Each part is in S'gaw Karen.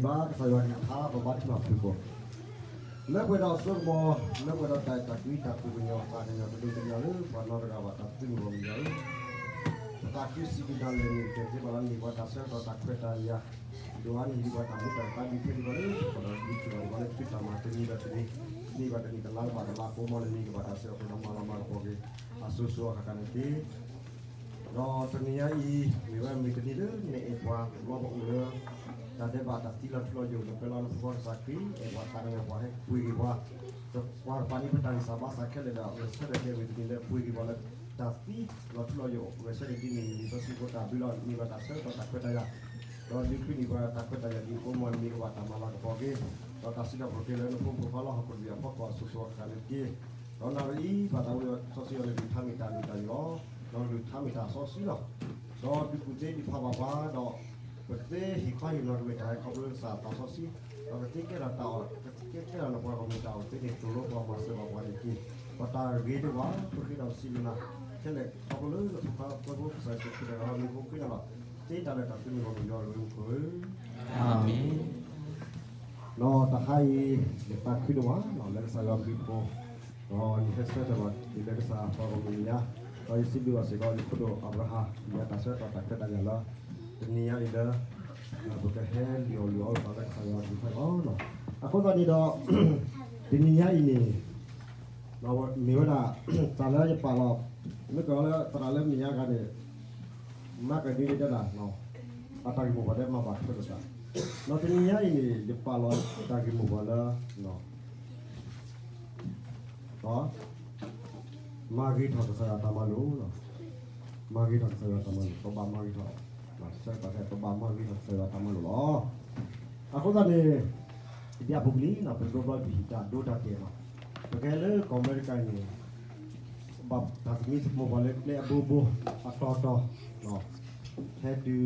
ဘၣ်ကစၢ်ယွၤကလုၢ်ကထါ ပဘါထုကဖၣ်ဖုၣ်ကိာ်, လၢပှဲၤဒီးစိကမီၤ, လၢပှဲၤဒီးတၢ်အဲၣ်တၢ်ကွံ တၢ်သူၣ်ကညီၤသးကညီၤ တဒုတညါလၢပှၤနီတဂၤဘၣ် တၢ်သူၣ်မံမီၢ်မံၤယၤဧၢ, ပသးခုစံးဘျုးတၢ်လဲၣ်န့ၣ် ကဲသ့ဘၣ်လၢန့ၢ်ပှၤတၢ်ဆၢကတီၢ်တၢ်ခွဲးတၢ်ယာ်, ဒိၣ်အါန့ၢ်လံပှၤတၢ်မူတၢ်သးဒုးဖဲဒံးဘၣ်လၢ ပှၤဒီးဒုးထံၣ်ဘၣ်ဒံးဘၣ်လၢသုတၢ်မၤတနံၤဒီးတနံၤ, တနံၤဘၣ်တနံၤတလါဘၣ်တလါ ကိးမီၢ်လၢန့ၣ် ကဘၣ်တၢ်ဆၢအဃိဒီးမၤလီၤမၤကပီၤက့ၤ အစိၤစိၤအဃၣ်ဃၣ်န့ၣ်တက့ၢ်. ဒီးတနံၤညါအံၤ မ့ၢ်ဝဲမုၢ်တနံၤလၢနအဲၣ်ပှၤ ပဘျီပအိၣ်လၢ တၢ်ဒဲးဘးတၢ်သံလီၤထူလီၤယိာ် နပၢၤလီၤနဖိခွါကစၢ်ခရံာ် အဲၣ်ပှၤသးကညီၤပှၤ ဟဲပှ့ၤက့ၤပှၤ, ပှၤတဖၣ်န့ၣ် ပတၢ်ဂံၢ်စၢ်ဘါစၢ်ခဲလၢာ်ဒီး ဂဲၤဆၢထၢၣ်ကဲဝံၤတနံၤလၢပှ့ၤက့ၤပှၤလၢ တၢ်သံလီၤထူလီၤယိာ် ဂဲၤဆၢထၢၣ်ဒ်န့ၣ် လံာ်စီဆှံဖိတၢ်ဘျုးလီၤ န့ၢ်ဘၣ်တၢ်ဆၢကတီၢ်တၢ်ခွဲးတၢ်ယာ်, ဒီးဒုးဖုန့ၢ်ပှၤတၢ်ခွဲးတၢ်ယာ်ဒ်ကိးမီၢ်န့ၣ် ကဘၣ်တၢ်မၤလၤကပီၤက့ၤ, ဒီးတၢ်စံးထီၣ်ပတြၢၤက့ၤလၢနဖိမုၣ်ဖိခွါလၢဟီၣ်ခိၣ်တဘ့ၣ်အဖီခိၣ်အစိၤစိၤအဃၣ်ဃၣ်န့ၣ်တက့ၢ်. ဒီးနၣ်ရံၣ်အံၤ ဘၣ်သးဝံစီဆှံအီၤန့ၣ် ကလုၢ်ကထါမ့ၢ်တၢ်လုၢ်တၢ်ယိာ်လီၤ, ဒီးကလုၢ်ကထါမ့ၢ်တၢ်စီဆှံလီၤ, ဒီးဒုးကူၣ်သ့ဒုးဖးဘၣ်ပှၤဒီး ပကသ့ဟ့ၣ်ခီဟ့ၣ်နီၤက့ၤတၢ်ဟဲခီဖျိလၢကစၢ်တၢ်စီဆှံ, ဒီးကသ့ကဲထီၣ်တၢ်အီၣ် ကသ့ကဲထီၣ်နပှၤဂီၢ်မုၢ်တၢ်အီၣ်သ့န့ၣ် သိၣ်လိပှၤမၤစၢၤဘၣ်ပှၤန့ၣ်တက့ၢ်. ပတၢ်ဂ့ၤတအိၣ်ဘၣ် ပဃ့ဒီးပစံးဘျုးနၤ ခဲလၢာ်ခီဖျိလၢနဖိခွါဖိမုၣ်ဖိကစၢ်ယ့ၣ်ၡူးခရံာ်တဂၤလၢမ့ၢ်ဖိဃ့နၤလီၤ, သ့တၢ်လၢတၢ်သ့မ့ၢ်ဂီၢ်မ့ၢ်ယွၤလၢမူခိၣ်ဧၢ, အၤမ့ၣ်. ဒီးတဟါအံၤ ယသးခုဒိၣ်မးလီၤ လၢကစၢ်ယွၤဘျုးဖှိၣ်, ဒီးယဟဲဆၢထၢၣ်ဘၣ်ဒ်လၢကစၢ်ပှၤဂီၢ်မုၢ်မဲာ်ညါ, ဒီးယစံးဘျုးဘၣ်စ့ၢ်ကီး ယဖိဒိၣ်အၤဘြၤဟၣ် လၢတၢ်ဆၢကတီၢ်တၢ်ခွဲးတၢ်ယာ်လၢ တနံၤညါအံၤလၢ ပကဟဲလုၢ်အီၣ်လုၢ်အီလီၤသးလၢကစၢ်ယွၤအကလုၢ်ကထါအံၤလီၤ. အဃိသတးန့ၣ်ဒီး တနံၤညါအံၤန့ၣ် မ့ၢ်ဝဲဒၣ် တၢ်လၢယပာ်လီၤ မ့ၢ်ကီးလၢသရၣ်လၢမဲာ်ညါဂၤန့ၣ် မၤကဒုန့ၣ်တဲဒၣ် အတၢ်ဂ့ၢ်မိၢ်ပှၢ်တဲမၤဘၣ်ထွဲလိာ်သး, ဒီးတနံၤညါအံၤန့ၣ် ယပာ်လီၤတၢ်ဂ့ၢ်မိၢ်ပှၢ်လၢ မၤဂ့ၤထီၣ်ကစၢ်ယွၤတၢ်မၤလိာ်, မၤဂ့ၤထီၣ်ကစၢ်ယွၤတၢ်မၤလိာ်, ပဘၣ်မၤဂ့ၤထီၣ်, ဆၢကတီၢ်ခဲအံၤ ပဘၣ်မၤဂ့ၤထီၣ်ကစၢ်ယွၤတၢ်မၤလိာ်လီၤ. အဃိသတးန့ၣ် ဒ်အပူၤကွံာ်လံ ပတဘျီဘျီပဟံးတၢ်ဒိတၢ်တဲာ်လီၤ. ပကဟဲလၢကီၢ်အမဲရကၤအံၤန့ၣ် ဘၣ်တၢ်သမံသမိးပှၤလၢကျဲအဘိဘိ အတီၤတီၤ, ဟဲတုၤ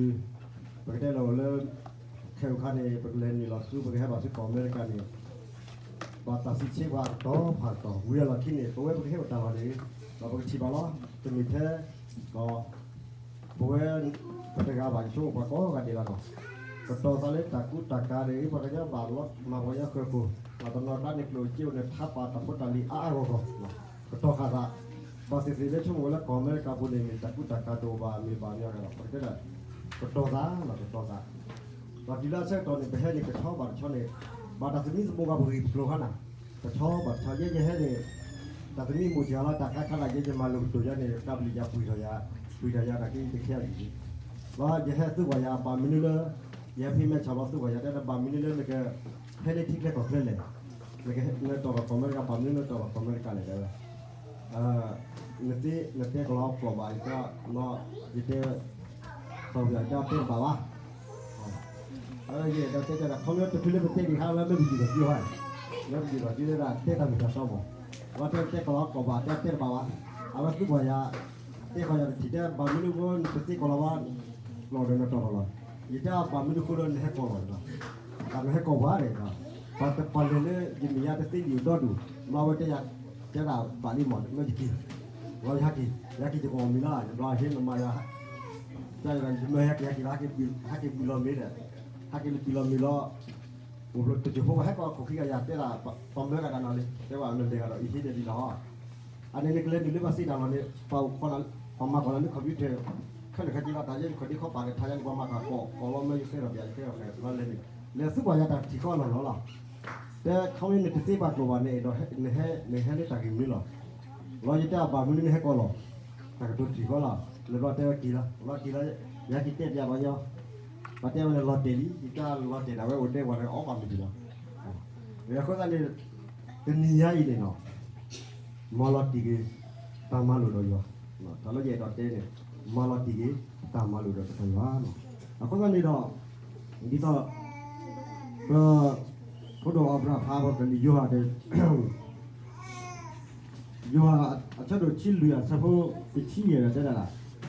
ပကတဲလီၤလၢ ခဲအံၤအခါန့ၣ် ပကလဲၤနုာ်လီၤဆူ ပကဟဲဘၣ်ဆူကီၢ်အမဲရကၤန့ၣ် ဘၣ်တၢ်စံးဆၢပှၤအတီၤဖးတီၤ ဝံၤအလီၢ်ခံန့ၣ် ပဝဲပကဟဲအိၣ်တၢ်လီၢ်န့ၣ် ဒီးပကထံၣ်ဘၣ်လီၤ. တမ့ၢ်ထဲ ဒီး ပဝဲ ပတဂၤဘၣ် ယဆိကမိၣ်ပှၤကိးဂၤဒဲးဘၣ်နီၤ, ကတီၤသးလၢတၢ်ကူတၢ်ကၤန့ၣ် ပှၤကညီဘၣ်လီၤမၤပှၤကညီဃၢၤခိၣ်, ဘၣ်တနီၤကျါန့ၣ် ကျိၣ်စ့အိၣ်န့ၣ် ထးပာ်တၢ်ဖိတၢ်လံၤအါအါဂီၢ်ဂီၢ်, ကတီၤဃာ်သး, ဘၣ်သ့ၣ်သ့ၣ်လၢဆိကမိၣ်ဝဲလၢကီၢ်အမဲရကၤပူၤန့ၣ် မ့ၢ်တၢ်ကူတၢ်ကၤတအိၣ်ဘၣ် မ့ၢ်ဘၣ်မ့ၢ်အဂၤဒီး ပကတဲဒၣ် ကတီၤသးလီၤ ကတီၤသး ဒီးတုၤလၢအဆၢကတီၢ်န့ၣ် ပဟဲန့ၣ် တဆီဘၣ်တဆီန့ၣ် ဘၣ်တၢ်သမံသမိးပှၤပဂံၢ်ပကျိၤခါနၤ, တဆီဘၣ်တဆီ ယဲယဟဲန့ၣ် တၢ်သမံသမိးတဂၤလီၤ တၢ်ခါခါဒၣ် ယဲယမၤလိာ်ကတိၤယၤန့ၣ် တၢ်ဘျုးယၤပှံၤထီၣ်ယၤ, ပှံၤထီၣ်ယၤနာ်က့ ယတခဲအံၤ, ဒီးယဟဲသူၣ်ပှၤယၤဘၣ်မနုၤလၢ ယဟဲဖဲမဲၢ်ဆီၣ်လီၤသူၣ်ပှၤယၤ တဲဒၣ်ဘၣ်မနုၤလၢနက ဟဲလၢထံချၢကီၢ်ချၢလဲၣ်, နတီၢ်လီၤကီၢ်အမဲရကၤ ဘၣ်မနုၤနတီၢ်လီၤကီၢ်အမဲရကၤလဲၣ် တဲဝဲ နတဲ နတဲကလီၤကျိာ်ဘၣ် ယတဲ ယတဲ စီၤပၠး ယတဲတဲတဘၣ်ဘၣ်, ယတဲတဲဒၣ် ခီဖျိတချုးလၢပတဲဒံးဟါလၢမ့ၢ်ပယုၢ်ထီၣ်စုဟါ, လၢပယုၢ်ထီၣ်စုတဲဒၣ် တဲတၢ်မ့ၢ်တၢ်တီမး, လီၤတဲတဲကလီၤကျိာ်ဘၣ် တဲတဲတဘၣ်ဘၣ်, အဝဲသူၣ်ပှၤယၤ, တဲဃီၤယၤတထံၣ်တဲ ဘၣ်မနုၤဃိနတသ့ကီၢ်လီၤဘၣ်, လီၤဒီးနတီၢ်လီၤလီၤ, ယတဲဘၣ်မနုၤဃိလၢနဟဲကီၢ်လီၤ, တၢ်နဟဲကီၢ်ပှၤန့ၣ် ပှၤတပှၤလဲၤလၢယမဲာ်ညါတသ့ဒံးအိၣ်ဒီဒူၣ်, မ့ၢ်ဝဲတဲယၤ တဲဒၣ်ဘၣ်လံမး မ့ၢ်ယက့ၤ, လီၤယဟဲက့ၤ, ယဟဲက့ၤယကီၢ်မံၤလီၤ ယဘျီဟ့ၣ်နမၤယၤ, တၢ်ယမ့ၢ်ဟဲက့ၤဟဲက့ၤလီၤ ဟဲက့ၤဘုလီၤမ့ၤဒီး, ဟဲက့ၤလီၤဘုလီၤမ့ၤလီၤ, အိၣ်ဘျီတစိၢ်ဖိပှၤဟဲကီၢ်ခိၣ်ခံဂၤယၤတဲဒၣ်, ပမၢဂၤဒၣ်နီၤလံ တဲဝဲအမ့ၢ်လဲၤဂၤဒီးအံၤဟ့ၣ်န့ၣ်လံလီၤ, အန့ၣ်န့ၣ်ကလဲၤနုာ်လၢပှၤစံးတၢ်လီၢ်န့ၣ် ပှၤအိၣ်ခိး, ပှၤမၤကီၢ်လၢန computer ခဲလၢာ်ခဲဆ့လီၤ တၢ်ယဲယခီၣ်ဒ့ခီပာ်န့ၣ် ထါယဲန့ၣ် ပှၤမၤကီၢ်ကိးလီၤမၢယဃဲဒီးပျးယဃဲဒီးဃဲလီၤလဲၤန့ၣ်, လဲၤသူၣ်ပှၤယၤတၢ်ထံၣ်ဃီလီၤလီၤလီၤ, တဲခီမ့ၢ်နတသ့ဘၣ်ကျိာ်ဘၣ်န့ၣ်ဒီး နဟဲလၢတၢ်ဂ့ၢ်မနုၤလီၤ, လီၤယတဲဘၣ်မနုၤလၢနဟဲကီၢ်လီၤ, တၢ်ကတိၤထံၣ်ဃီလီၤ, လဲၤဘျီတဲဝဲက့ၤလီၤ ဘျီက့ၤလီၤ, ယဟဲက့ၤတဲပျးပှၤညီ ပှၤတဲဝဲန့ၣ်လီၤတဲာ်လံ ယတၢ်လီၤတဲာ်ဒၣ်ဝဲအိၣ်ဒဲဝဲန့ၣ်အီၣ်ဘၣ်မ့ၢ်လီၤ, အဃိသတးန့ၣ် တနံၤညါအံၤန့ၣ်နီၤ မၤလီၤတံၢ်က့ၤ တၢ်မၤလိာ်ဒီးယွၤ, တၢ်လၢယအဲၣ်ဒိးတဲန့ၣ် မၤလီၤတံၢ်က့ၤ တၢ်မၤလိာ်ဒီးကစၢ်ယွၤ, အဃိသတးန့ၣ်ဒီး ဒ်သိး ပ ဖိဒိၣ်အၤဘြၤဟၣ်ဖးပကလံၤယိၤဟၣ်ဒီး ယိၤဟၣ်အဆၢဒိၣ်တဆံလွံၢ်အဆၢဖိတဆံယဲၢ်ဒီးတဲဒၣ်,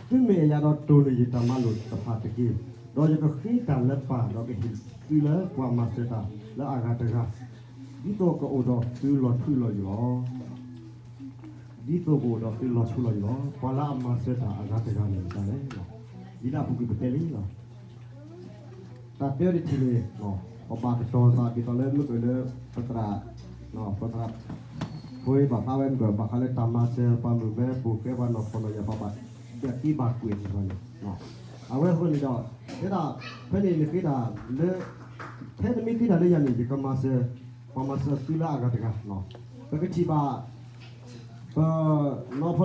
သုမ့ၢ်အဲၣ်ယၤဒီးတိၢ်န့ၢ်ယတၢ်မၤလိာ်တဖၣ်တက့ၢ်, ဒီးယကဃ့တၢ်လၢပၢ်ဒီးကဟ့ၣ်သုလၢပှၤမၤစၢၤတၢ်လၢအဂၤတဂၤ, ဒ်သိးကအိၣ်ဒီးသုလီၤထူလီၤယိာ်လီၤ. ဒ်သိးကအိၣ်ဒီးသုလီၤထူလီၤယိာ်လီၤ. ပှၤလၢအမၤစၢၤတၢ်အဂၤတဂၤန့ၣ်မ့ၢ်ဒ်လဲၣ်, ဒ်လၢအပူၤကွံာ်ပတဲလံလီၤ. တၢ်တဲတထံၣ်န့ၣ် ပဘၣ်ကတီၤသးဒ်သိးလၢမ့ၢ်ကလၢ ပသရၣ်, ပသရၣ်ဖိအံၤဘၣ်ဖျါဝဲမ့ၢ်ကဘၣ်ဃးလၢတၢ်မၤစၢၤပှၤမုၢ်မၢပူၤဃဲပှၤနီၢ်ခိနီၢ်ယၢ် ပဘၣ်ဒၣ်က့ဘၣ်ကွံာ်န့ၣ်လီၤန့ၣ်. အဝဲအဃိန့ၣ်ဒီး တဲဒၣ် ဖဲန့ၣ်နဃ့တၢ်လၢ ဖဲနမ့ၢ်ဃ့တၢ်လၢယၤန့ၣ် ယကမၤစၢၤ, ပှၤမၤစၢၤသုလၢအဂၤတဂၤ, ပကထံၣ်ဘၣ် ပနီၢ်ဖီတၢ်ဆိၣ်အမိၢ်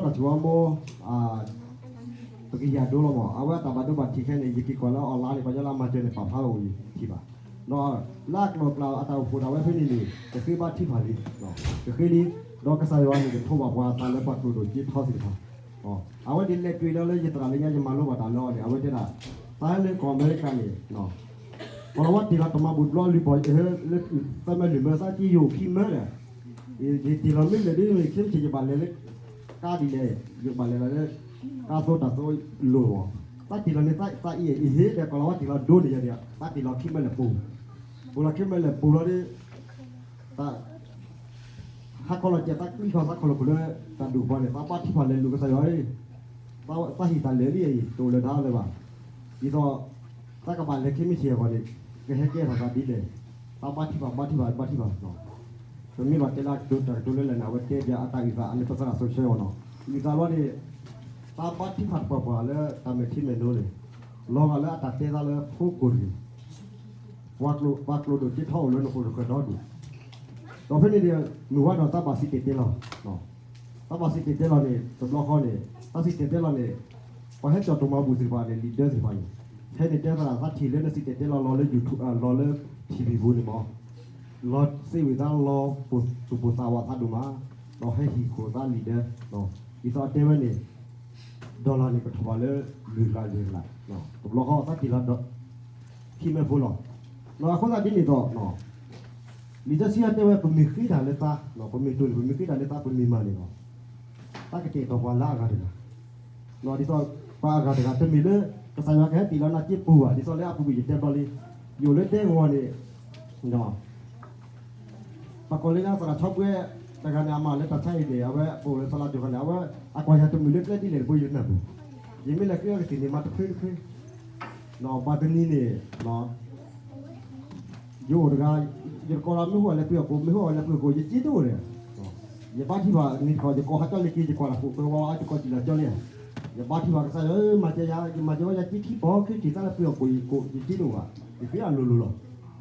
ပကယၤဒိလီၤမး အဝဲအတၢ်ဘၣ်ဒိဘၣ်ထံးခဲန့ၣ် ယက့ၤကွၢ်လၢအီၣ်လါန့ၣ် ပှၤညီလၢအမၤစၢၤန့ၣ် ပာ်ဖျါဝဲအိၣ်ယထံၣ်ဘၣ်. ဒီးလၢအကျိၤအကျဲအတၢ်အိၣ်ဖှိၣ်ဒၣ်ဝဲဖဲန့ၣ်န့ၣ် ကဃ့ဘါထုကဖၣ်လံ, ကဃ့လံ, ဒီးကစၢ်ယွၤန့ၣ် ကထိးဘၣ်ပှၤအသးလၢပှၤကျိၣ်ဒိၣ်က့ထီသ့ၣ်တဖၣ် အဝဲဒၣ်လဲၤတွံၢ်လီၤလၢယသရၣ်လၢညါ ယမၤလိဘၣ်တၢ်လၢအီၤန့ၣ် အဝဲတဲဒၣ် သးလၢကီၢ်အမဲရကၤန့ၣ် ကီၢ်လီၤဝါတ့ၢ်လီၤတမၤဘူၣ်တဘျီလံဘီၣ် သၢမၢလွံၢ်မၢသးက့ယိာ်ခံမၢဒီး ယတ့ၢ်လီၤမ့ၢ်လၢာ်ဒ်မ့ၢ်ခဲမုၢ်ဆ့ၣ် ယဘၣ်လဲၤလၢ ကါဒ်လဲၣ် ယဘၣ်လဲၤလီၤလၢ ကါသိတၢ်သိလိၤမး သးတ့ၢ်လီၤန့ၣ်သးအံၤအံၤဟ့ၣ်ဒီးကီၢ်လီၤဝါတ့ၢ်လီၤဒိန့ၣ်ယၤဒီး သးတ့ၢ်လီၤခံမၢလဲၣ်ပူၤ ပူၤလီၤခံမၢလဲၣ်ပူၤလီၤဒီး သး ဟးခီလီၤကဲးသးကျံခီသးခီၣ်လီၤခိၣ်လၢ တၢ်ဒူၣ်ပှၤန့ၣ် သးဘါထုကဖၣ်လဲၤလူၤကစၢ်ယွၤဧၢ, သးဟ့ၣ်တၢ်လဲၤလံအံၤ တအိၣ်လၢၤတၢ်လၢၤဘၣ်. ဒ်သိး သးကဘၣ်လဲၤခဲမုၢ်ဆ့ၣ်အဂီၢ်န့ၣ် ကဟဲကဲထီၣ်သးဒ်လဲၣ်, သးဘါထုကဖၣ် ဘါထုကဖၣ် ဘါထုကဖၣ် ပမ့ၢ်ဘၣ်တဲလၢတၢ်ကတိၤလၢလဲၣ်န့ၣ် အဝဲတဲပၠးအတၢ်အုၣ်သးအန့ၣ် ပသရၣ်စီဆှၢအီၤနီၤ အုၣ်သးလီၤန့ၣ် သးဘါထုကဖၣ်တပှၢ်ပှၢ်လၢတၢ်မဲာ်ထံမဲာ်နိန့ၣ် လီၤဂာ်လၢအတၢ်တဲသးလၢဖိကိၢ်တဂ့ၤ ပှၤကျိၣ်ဒိၣ်က့ထီအိၣ်လၢနဃိၣ်တဃၢၤဒီဒူၣ်, ဒီးဖဲန့ၣ်န့ၣ် မုၢ်ဝါဒီးသးဘၣ်စံၣ်တဲၤတဲလီၤ, သးဘၣ်စံၣ်တဲၤတဲလီၤန့ၣ် တဘျီဃီန့ၣ် သးစံၣ်တဲၤတဲလီၤန့ၣ် ပှၤဟဲကၠီၣ်တိၢ်မၤဘူၣ်သ့ၣ်တဖၣ်န့ၣ် လံာ်ဒၢသ့ၣ်တဖၣ်န့ၣ် ဖဲန့ၣ်တဲသးသးထံၣ်လၢနစံၣ်တဲၤတဲလီၤလီၤလၢ YouTube လီၤလၢ ထံၣ်ဘံၣ်ပူၤန့ၣ်မး လီၤစ့ဝံၤသးလီၤပသူၣ်ပိၢ်သးဝးသးဒိၣ်မး, ဒီးဟဲဟံၣ်ခိၣ်သးလံာ်ဒၢ, ဒ်သိးအတဲဝဲန့ၣ် dollar န့ၣ် ကထီၣ်ဘၣ်လၢ လွံၢ်ကလးလွံၢ်ကလး, တဘျီဃီသးတ့ၢ်လီၤ ခံမၢဖိလီၤ. အဃိသတးဒ်န့ၣ်ဒီး လံာ်စီဆှံတဲဝဲ ပမ့ၢ်ဃ့တၢ်လၢသး, ပမ့ၢ်တိၢ်န့ၣ် ပမ့ၢ်ဃ့တၢ်လၢသး ပမ့ၢ်မၤန့ၣ်လီၤ. သးကတဲာ်ကတီၤပှၤလၢအဂၤတဂၤ, ဒ်သိးပှၤအဂၤတဂၤ တမ့ၢ်လၢ ကစၢ်ယွၤကဟဲတ့ၢ်လီၤနၤစ့ပူၤဘၣ်, ဒ်သိးလၢအပူၤကွံာ်ယတဲဘျီလံ, ယအိၣ်လၢဒဲကဝီၤန့ၣ် ပကိးလၢညါသရၣ်ဆီပှဲ တဂၤန့ၣ် အမၤလၢတၢ်ဆါအံၤန့ၣ် အဝဲပအိၣ်လၢသလါဒိၣ်ဃီန့ၣ် အဝဲအကွၢ်ယၤတမုာ်လၢကျဲဒ်လဲၣ်တဘိယတနၢ်ပူၤ, ယမ့ၢ်လဲၤဃ့အီၤကသ့ၣ်န့ၣ် မၤတဖျ့တဖျ့, ဘၣ်တနံၤန့ၣ် ယအိၣ်တဂၤ, ယတကိးလၢမ့ၢ်ဟိၣ်အီၤလဲၤပှ့ၤအီၣ်ကိၣ် မ့ၢ်ဟိၣ်အီၤလဲၤပှ့ၤအီၣ်ကိၣ် ယစ့တအိၣ်ဒီး, ယဘါထုကဖၣ်န့ၣ်တခီ ယကိးဟးကၠီလ့ၤက့ၤ ယကွၢ်လၢ်ခိၣ်ကဝီၤအါ ယကိးစံၣ်လီၤကၠီလံ, ယဘါထုကဖၣ်ကစၢ်ယွၤဧၢ မၤစၢၤယၤ ယမၤစၢၤဝဲယၤစ့ခံပီၢ် ခရံာ်တ့ၢ်သးလၢပှ့ၤအီၣ်ကိၣ် ယစ့တအိၣ်ဘၣ်, ယဃ့အလိၤလိၤလီၤ.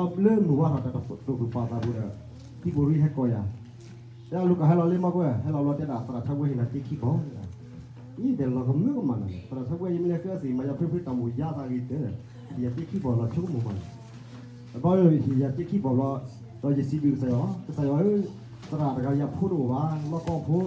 လီၤလၢမုၢ်ဝါထီၣ်တၢ်တိာ်သူၣ်ပာ်သးပူၤဒီး ထံပူၤရံဟဲကိးယၤ, တဲအလူၤကၣ်ဟဲလီၤလံမီၢ်ကွဲ ဟဲလီၤလီၤတဲဒၣ် သရၣ်ဆီပှဲဟ့ၣ်နၤစ့ခံပီၢ်, အံၤဒီးလီၤကမၢကမၣ်နၤန့ၣ် သရၣ်ဆီပှဲ ယမ့ၢ်လဲၤဃ့အီၤသ့ၣ် မၤယၤဖျ့ဖျ့တၢ်မိၣ်ယါသးဂ့ၤတဲ, ယစ့ခံပီၢ်လီၤဆိကမိၣ်မးန့ၣ် အဘီယဟ့ၣ်ယၤစ့ခံပီၢ်ဘျီ, ဒီးယစံးဘျုးကစၢ်ယွၤ, ကစၢ်ယွၤဧၢ, သရၣ်တဂၤယၤဖိတအိၣ်ဘၣ်, လီၢ်ကီၢ်ဖိ,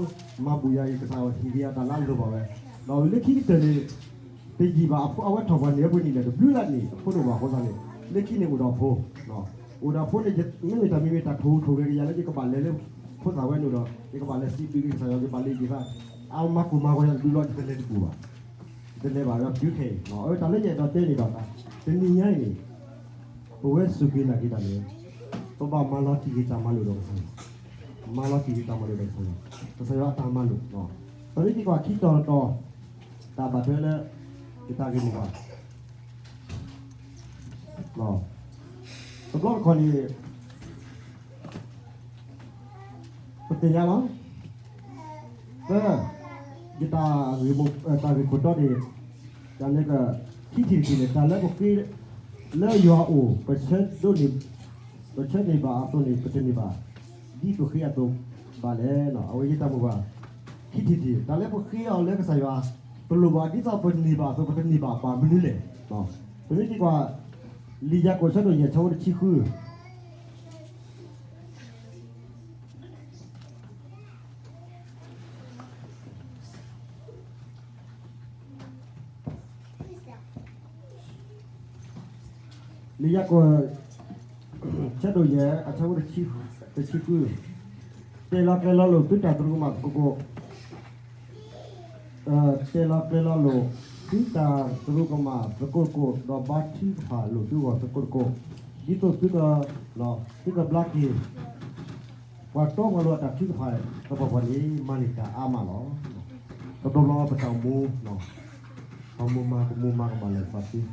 မၤဘူၣ်ယၤအံၤ ကစၢ်ယွၤဟ့ၣ်က့ၤယၤတၢ်လၢအလိၣ်ဘၣ်ဝဲ, ဒီးလၢခံကတၢၢ်န့ၣ် တယံာ်ဘၣ်အဖိ အဝဲထီၣ်ပှၤန့ၢ်ဝဲပှ့ၤနံၣ်လဲၣ် တဘျုးလၢန့ၣ် အဖိတအိၣ်ဘၣ်အဃိသတးန့ၣ် လၢခံန့ၣ်အိၣ်ဒီးအဖိ, အိၣ်ဒီးအဖိန့ၣ် မ့မ့ၢ်တၢ်မ့မ့ၢ်တၢ်ထိၣ်ဟူးထိၣ်ဂဲၤကယၤလၢယကဘၣ်လဲၤလၢ ဖိသၣ်ဝဲန့ၣ်ဒီး ယကဘၣ်လဲၤစံးဘျုးက့ၤကစၢ်ယွၤ ယဘၣ်လဲၤက့ၤသး, အမၤကူၣ်မၤဂီၤယၤတဘျုးလီၤ ယတလဲၤတပူၤဘၣ်, ယတလဲၤဘၣ်ဒီးတုၤခဲအံၤ အဝဲတၢ်လၢယအဲၣ်ဒိးတဲန့ၣ်ဒီး တနံၤညါအံၤန့ၣ် ပဝဲစူၢ်က့ၤနာ်က့ၤတၢ်န့ၣ် ပဘၣ်မၤလီၤတံၢ်က့ၤတၢ်မၤလိာ်ဒီးကစၢ်ယွၤ, မၤလီၤတံၢ်က့ၤတၢ်မၤလိာ်ဒီးကစၢ်ယွၤ, ကစၢ်ယွၤအတၢ်မၤလိာ်, ပမ့ၢ်က့ၤကွၢ်ခံတီၤတီၤ တၢ်ဘၣ်ထွဲလၢ ယတၢ်ဂ့ၢ်မိၢ်ပှၢ် တဘျီတခီၣ်န့ၣ် ပသ့ၣ်ညါလီၤ, သၢ, ယတၢ်ဂ့ၢ်မိၢ် တၢ်ဂ့ၢ်ခိၣ်တီန့ၣ် တၢ်န့ၣ်က ခံထံၣ်တထံၣ်န့ၣ် တၢ်လၢပဃ့ လၢယွၤအအိၣ် ပဆၢဒိးန့ၢ် ပဆၢန့ၢ်ဘၣ်အသိးန့ၣ် ပတန့ၢ်ဘၣ် ဒ်ပဃ့အသိးဘၣ်လဲၣ်. အဝဲယတၢ်မိၢ်ပှၢ် ခံထံၣ်တထံၣ် တၢ်လၢပဃ့အီၤလၢကစၢ်ယွၤ ပလိၣ်ဘၣ်ဒ်သိးပန့ၢ်ဘၣ်အသိး ပတန့ၢ်ဘၣ်ဘၣ်မနုၤလဲၣ်. ပမ့ၢ်က့ၤကွၢ် လံာ်ယၤကိာ်ဆၢဒိၣ်ယဲၢ် ဆၢဖိတဆံဃု လံာ်ယၤကိာ် ဆၢဒိၣ်ယဲၢ် အဆၢဖိတဆံဃု, တဲလီၤကျဲၤလီၤလိာ်သုတၢ်သရူးကမၣ်သကိးကိး, တဲလီၤကျဲၤလီၤလိာ်သုတၢ်သရူးကမၣ်သကိးကိး ဒီးဘါထုကဖၣ်လိာ်သုဂီၢ်သကိးသကိး, ဒ်သိးသုက သုကဘျါက့ၤ ပှၤတီပှၤလိၤအတၢ်ထုကဖၣ်သပှၢ်ပှၢ်န့ၣ် မၤန့ၢ်တၢ်အါမးလီၤ. တဘျီဘျီပတၢ်အိၣ်မူ ပမိၢ်မၤကမူမၤကမၣ်လၢပှၤသ့,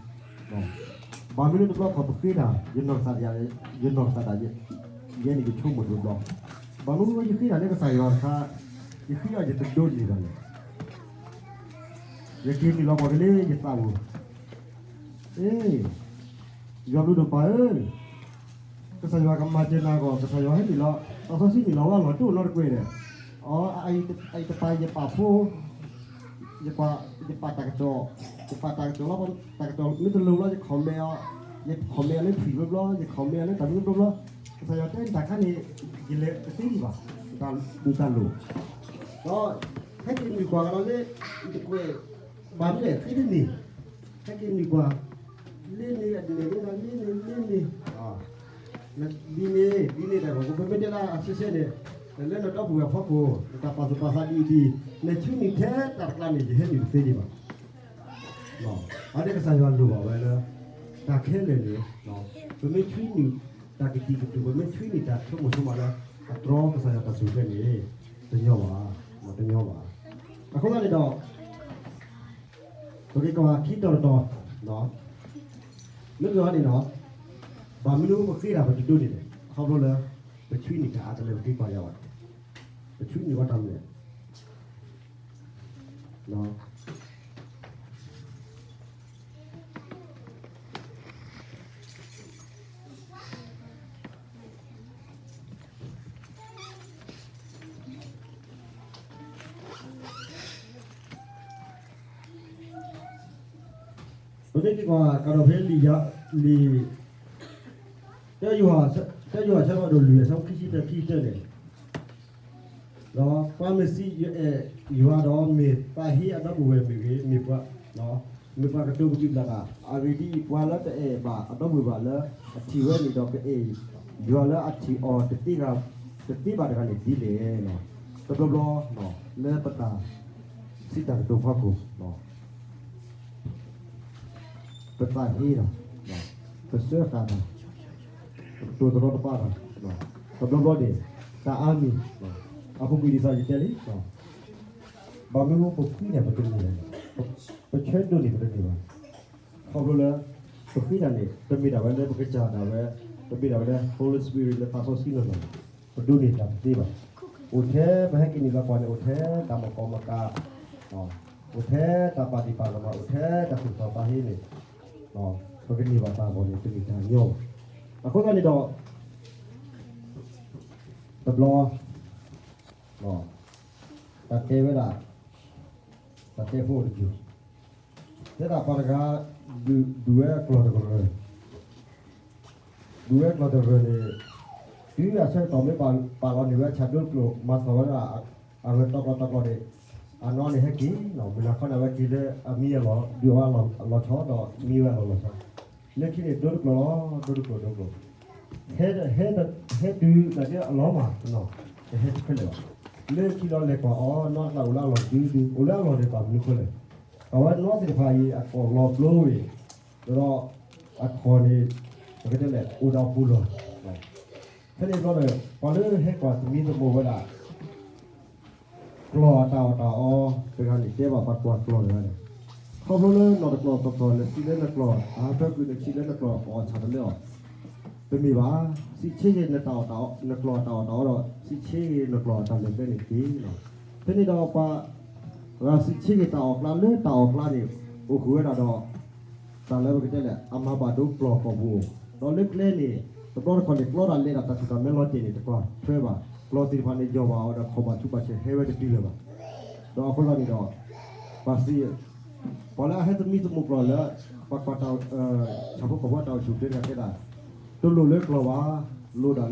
ဘၣ်မနုၤလၢတဘျီခီပဃ့တၢ် ယနီၢ်ကစၢ်ဒၣ် ယနီၢ်ကစၢ်ဒၣ် ယဲန့ၣ်ယဆိကမိၣ်တဘျီ, ဘၣ်မနုၤယဃ့တၢ်လၢကစၢ်ယွၤတခါ ယဃ့အီၤယတဒိးန့ၢ်ဘၣ်လဲၣ်. ယက့ၤနုာ်လီၤပှၤကလ့ယသးပူၤ, အ့ ယွၤဘျုးဒိၣ်ပၢ်ဧၢ, ကစၢ်ယွၤကမၤစၢၤနၤဂီၢ် ကစၢ်ယွၤဟဲနုာ်လီၤ သးစီဆှံနုာ်လီၤဝဲလီၤတိၢ်နီတကွဲၢ်ဒီး, အအံၤတပၤယပာ်ဖိ ယပာ်တၢ်ကစီၣ်, ယပာ်တၢ်ကစီၣ်လီၤ တၢ်ကစီၣ်မ့ၢ်တလိၤဘျီ ယ comment အီၤ, ယ comment အီၤလၢဖံးဘျီဘျီ ယ comment အီၤလၢတၢ်မနုၤဘျီဘျီ, ကစၢ်ယွၤတဲတၢ်ခါန့ၣ် ယလဲၤတသ့ဒံးဘၣ်, တၢ်လိၣ်, ဒီးဟဲက့ၤနုာ်ကွၢ်ကဒီးလၢ တကွဲၢ် ဘၣ်မနုၤလဲၣ် ဃ့တန့ၢ်, ဟဲက့ၤနုာ်ကွၢ် လ့န့ၣ်အဒ်န့ၣ်လ့န့ၣ်လ့န့ၣ်, ဒ်န့ၣ် ဒ်န့ၣ်တၢ်ဂီၢ် ပမ့ၢ်တဲလၢအဆဲဆဲန့ၣ်, လၢနဒီပုၢ်ဝဲၢ်ဖီခိၣ် နတၢ်ပာ်သူၣ်ပာ်သးဒ်အံၤဒ်အံၤ နဆှၢနုာ်ထဲတၢ်တကျါန့ၣ် ယဟဲနုာ်တသ့ဒံးဘၣ်. အဝဲန့ၣ်ကစၢ်ယွၤလိၣ်ဘၣ်ဝဲလၢ တၢ်ခဲလၢာ်န့ၣ်, ပမ့ၢ်ဆှၢနုာ်တၢ်ကတံာ်ကတူာ် ပမ့ၢ်ဆှၢနုာ်တၢ်ဆိကမိၣ်ဆိကမးလၢ အတြီကစၢ်ယွၤတၢ်စူၢ်က့ၤန့ၣ် တညီဘၣ်, တညီဘၣ်. အဃိသတးန့ၣ်ဒီး ပက့ၤကွၢ်ခံတီၤတတီၤ, မ့ၢ်ကန့ၣ်ဒီး, ဘၣ်မနုၤပဃ့တၢ်ပတဒိးန့ၢ်လဲၣ်, ခီဖျိလၢ ပဆှၢနုာ်တၢ်အါတလၢပဃ့ပာ်ယၤဘၣ်, ပဆှၢနုာ်ဝဲတၢ်မနုၤလဲၣ် ပမ့ၢ်က့ၤကွၢ်ကဒီးဖဲလံာ်ယၤ, လံာ်, တၢယိၤဟၣ်ဆၢဒိၣ်လွံၢ် အဆၢခံဆံတၢခံဆံတၢန့ၣ်, ဒီးပှၤမ့ၢ်စံးယအဲၣ်ယွၤဒီး မ့ၢ်သးဟ့အဒီပုၢ်ဝဲၢ်မ့ၢ်ဂ့ၤ, မ့ၢ်ပှၤ, မ့ၢ်ပှၤကတိၤကတုၤဘျးတၢ်, အဂ့ၢ်ဒ်အံၤ, ပှၤလၢတအဲၣ်ဘၣ်အဒီပုၢ်ဝဲၢ်ဘၣ်လၢအထံၣ်ဝဲန့ၣ်ဒီး ကအဲၣ်ယွၤလၢအထံၣ်အီၤတသ့ဘၣ်တဂၤန့ၣ်ဒ်လဲၣ်. တဘျီဘျီ လၢပတၢ်စံးတၢ်ကတိၤဖီခိၣ် ပသးဟ့တၢ်, ပစၢဃာ်တၢ်, ပတိၢ်တရီတပါတၢ်, တဘျီဘျီန့ၣ် တၢ်အါမံၤ, အပူၤကွံာ်ဒ်သိးယတဲလံ, ဘၣ်မနုၤပဃ့န့ၣ်ပတန့ၢ်ဘၣ်, ပဆၢဒိးန့ၢ်ပတန့ၢ်ဘၣ်, ခီဖျိလၢ ပဃ့တၢ်န့ၣ် တမ့ၢ်ဒၣ်ဝဲလၢပကစၢ်ဒၣ်ဝဲ, တမ့ၢ်ဒၣ်ဝဲလၢ Holy Spirit လၢသးစီဆှံနီၢ်နီၢ်, ပဒိးန့ၢ်တၢ်တသ့ဘၣ်. အိၣ်ထဲပဟဲက့ၤနုာ်လီၤကွၢ်န့ၣ် အိၣ်ထဲတၢ်မကီမကၤ, အိၣ်ထဲတၢ်ပာ်ဒံးပာ်ကမၣ်, အိၣ်ထဲတၢ်သူၣ်ထီၣ်သးဟ့န့ၣ်, ပကန့ၢ်ဘၣ်တၢ်အဂီၢ်န့ၣ် တမ့ၢ်တၢ်ညီဘၣ်. အဃိသတးန့ၣ်ဒီး တဘျီ တၢ်တဲဝဲဒၣ်, တၢ်တဲဖိအိၣ်တယုၢ်, တဲဒၣ်ပှၤတဂၤ ဒုးဝဲကျီၢ်တကရၢၢ်, ဒုးဝဲကျီၢ်တကရၢၢ်န့ၣ်, တုၤအဆၢကတီၢ်မ့ၢ်ပာ်လီၤန့ၢ်ဝဲဆၣ်ဒိတကျိာ် မၤသီၣ်ဝဲဒၣ် အဂၤတီကျိာ်တီကျိာ်န့ၣ်, အနီၢ်န့ၣ်ဟဲက့ၤ, မုၢ်နၤခီန့ၣ် အဝဲက့ၤလၢအမံအလီၢ်, ဒုးအီၤအလီၢ်ဆီဒီးမံဝဲအလီၢ်လီၤဆီ, လၢခံန့ၣ် ဒိတကျိာ်လီၤ, ဒိတကျိာ်ဒိတကျိာ်, ဟဲ, ဟဲတုၤနာ်က့အလီၢ်မး, တဟဲတဖဲလဲၣ်ဘၣ်. လၢခံလီၤလဲၤကွၢ်အီၤ နီၢ်တကျါအိၣ်လၢအလီၢ်ဒုဒု, အိၣ်လၢအလီၢ်န့ၣ် ဘၣ်မနုၤဃိလဲၣ်, အဝဲနီၢ်သ့ၣ်တဖၣ်အံၤ အကိာ်လီၤပျိဝဲ, ဒီးအခီၣ်န့ၣ် ပကတဲလဲၣ် အိၣ်ဒီးပူၤလီၢ်, ဖဲန့ၣ်ဘျီဒီး ပှၤလၢဟဲကွၢ်သမံသမိးဝဲဒၣ် ကျီၢ်အတၢ်အီၣ်တၢ်အီ တဂၤန့ၣ် တဲဘၣ်ပှၤကွၢ်ကျီၢ်တဂၤန့ၣ်, ခီဖျိလၢနီၢ်တကျီၢ်တကျီၢ် နစံးလၢနကျီၢ် အဟးဖၢကွံာ် နစံးလၢနကျီၢ် အီၣ်ဆၣ်တလၢအီၤ, တမ့ၢ်ဘၣ်. စံးဆ့က့ၤနတၢ်အီၣ်တၢ်အီ နကျီၢ်အတၢ်အီၣ်တၢ်အီဒီး စံးဆ့က့ၤနကျီၢ်အတၢ်လဲၤကျဲန့ၣ်တက့ၢ်. ဖဲန့ၣ်ဒီးပှၤ ဂၤစံးဆ့က့ၤတၢ်အီၣ်ကျါ လၢတၢ်အီၣ်ကျါန့ၣ် အိၣ်ဃုာ်ဝဲဒၣ်ဒီး တၢ်လၢပကတဲလဲၣ် အမၤဘၣ်ဒိကျီၢ်ကီၢ်ပူၤ, ဒီးလၢကျဲန့ၣ် တဘျီတခီၣ်န့ၣ် ကျီတၢ်လဲၤတၢ်တၢ်ဆူၣ်တၢ်မဲလီၤတံၢ်န့ၣ် တကွၢ်ထွဲဘၣ်, ကျီၢ်သ့ၣ်တဖၣ်န့ၣ် ယီၢ်ဘၣ်အီၤဒီး ခီၣ်ဘၣ်ဆူးဘၣ်ဆဲး ဟဲဝဲတတုၤလၢၤဘၣ်. ဒီးအဃိသတးန့ၣ်ဒီး ပှၤစံး ပှၤလၢအဟဲသမံသမိးကျီၢ်လၢ ပှၤကွၢ်တၢ် ဆၣ်ဖိကီၢ်ဖိတၢ်အိၣ်ဆူၣ်အိၣ်ချ့တဂၤတဲဒၣ်, တလိၣ်လၢကျီၢ်ဘၣ်, လိၣ်ဒၣ်လၢ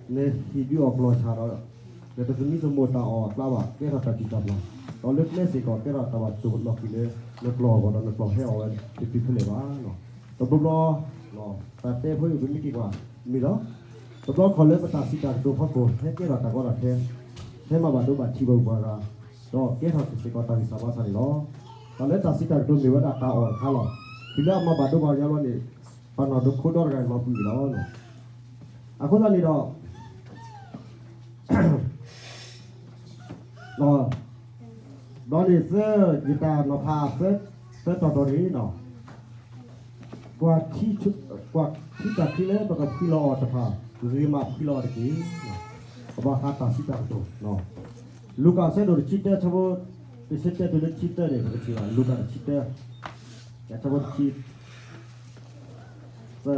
နဟ့ၣ်ဒုးအီၣ်ကျီၢ်ဆၣ်ဒီး နတသမံသမိးတၢ်အီၣ်အကျါဘၣ်, ကဲထီၣ်တၢ်ဘံၣ်တၢ်ဘျၣ်, ဒီးလၢကျဲစ့ၢ်ကီး ကဲထီၣ်တၢ်ဘၣ်တိၢ်လီၤဃံၤလၢ နကျီၢ်အဂီၢ်ဒီး နကျီၢ်ဟဲအီၣ်ဝဲတတုၤဖဲလဲၣ်ဘၣ်. တဘျီဘျီ တၢ်တဲဖိအံၤ ပမ့ၢ်က့ၤကွၢ် မ့ၢ်လီၤ. တဘျီခီၣ်လၢပတၢ်စံးတၢ်ကတိၤဖီခိၣ် ဟဲကဲထီၣ်တၢ်ကီတၢ်ခဲ, ဟဲမၤဘၣ်ဒိဘၣ်ထံးဘၣ်ပှၤဂၤ, ဒီးကဲထီၣ်စ့ၢ်ကီးတၢ်ဂံၢ်စၢ်ဘါစၢ်န့ၣ်လီၤ. တၢ်လၢတၢ်စံးတၢ်ကတိၤမ့ၢ်ဝဲဒၣ်တၢ်အီၣ်တခါလီၤ. တုၤလၢအမၤဘၣ်ဒိပှၤကညီဘျီန့ၣ် ပနီၢ်ဒိခိၣ်ဒီတဂၤန့ၣ်လီၤပှံၤလီၤ. အဃိသတးန့ၣ်ဒီး ဒီးန့ၣ်သၢ ယတၢ်နီၤဖးသၢ သၢတီၤတီၤန့ၣ်လီၤ. ကွၢ်ထံ, ကွၢ်ထံတၢ်ချံလၢပကဖှံလီၤအီၤတဖၣ်, ဂ့ၤမးဖှံလီၤအီၤတက့ၢ်. ပဘၣ်ဃးတၢ်စံးတၢ်ကတိၤ, လူၤကၣ်အဆၢဒိၣ်တဆံတၢ ဆၢဖိ, တဆံတၢတုၤလၢတဆံသၢန့ၣ် ပကထံၣ်ဘၣ် လူၤကၣ်တဆံတၢ, ဆၢဖိတဆံသၢ တဆံတၢ ဆံတၢန့ၣ်ဒီး, ပ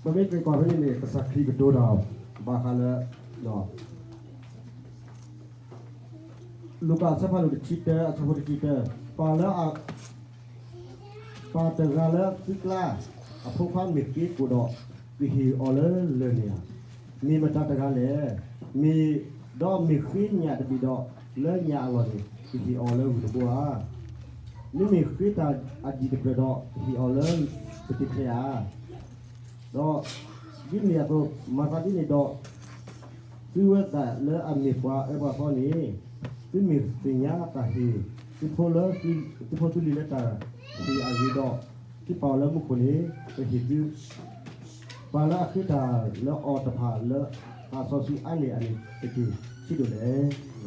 မ့ၢ်က့ၤကွၢ်ဖဲန့ၣ်န့ၣ် ကစၢ်ခရံာ်ကတိၤတၢ်ဘၣ်ဃးလၢ လူၤကၣ်အဆၢဖးဒိၣ်တဆံတၢ အဆၢဖိတဆံတၢ, ပှၤလၢအ, ပှၤတဂၤလၢသုကျါ, အဖိခွါမ့ၢ်ဃ့ကိာ်ဒီး, ကဟ့ၣ်အီၤလၢလၢၢ်န့ၣ်ဧါ. မ့ၢ်မတၤတဂၤလဲၣ်. မ့ၢ်, ဒီးမ့ၢ်ဃ့ညၣ်တဘ့ၣ်ဒီး, လၢညၣ်အလီၢ်န့ၣ် ကဟ့ၣ်အီၤလၢဂုၢ်တဘိဧါ. မ့မ့ၢ်ဃ့တၢ်အဒံၣ်တဖျၢၣ်ဒီး ကဟ့ၣ်အီၤလၢပတ့ၢ်ချဲဧါ. ဒီးဒ်န့ၣ်အသိး မၤသးဒ်န့ၣ်ဒီး, သုဝဲသ့ၣ်လၢအမ့ၢ်ပှၤအၢပှၤသီန့ၣ်, သုမ့ၢ်သ့ၣ်ညါတၢ်ဟ့ၣ်, သုဖိလၢ, သုဖိသုလံၤလၢတၢ်ဟ့ၣ်အဂ့ၤဒီး, သုပာ်အီၤလၢမူခိၣ်န့ၣ်, ကဟ့ၣ်သု ပှၤလၢအဃ့တၢ်လၢအီၤတဖၣ်လၢ သးစီဆှံအါန့ၢ်အန့ၣ်တက့ၢ်ဆံးဒိၣ်လဲၣ်.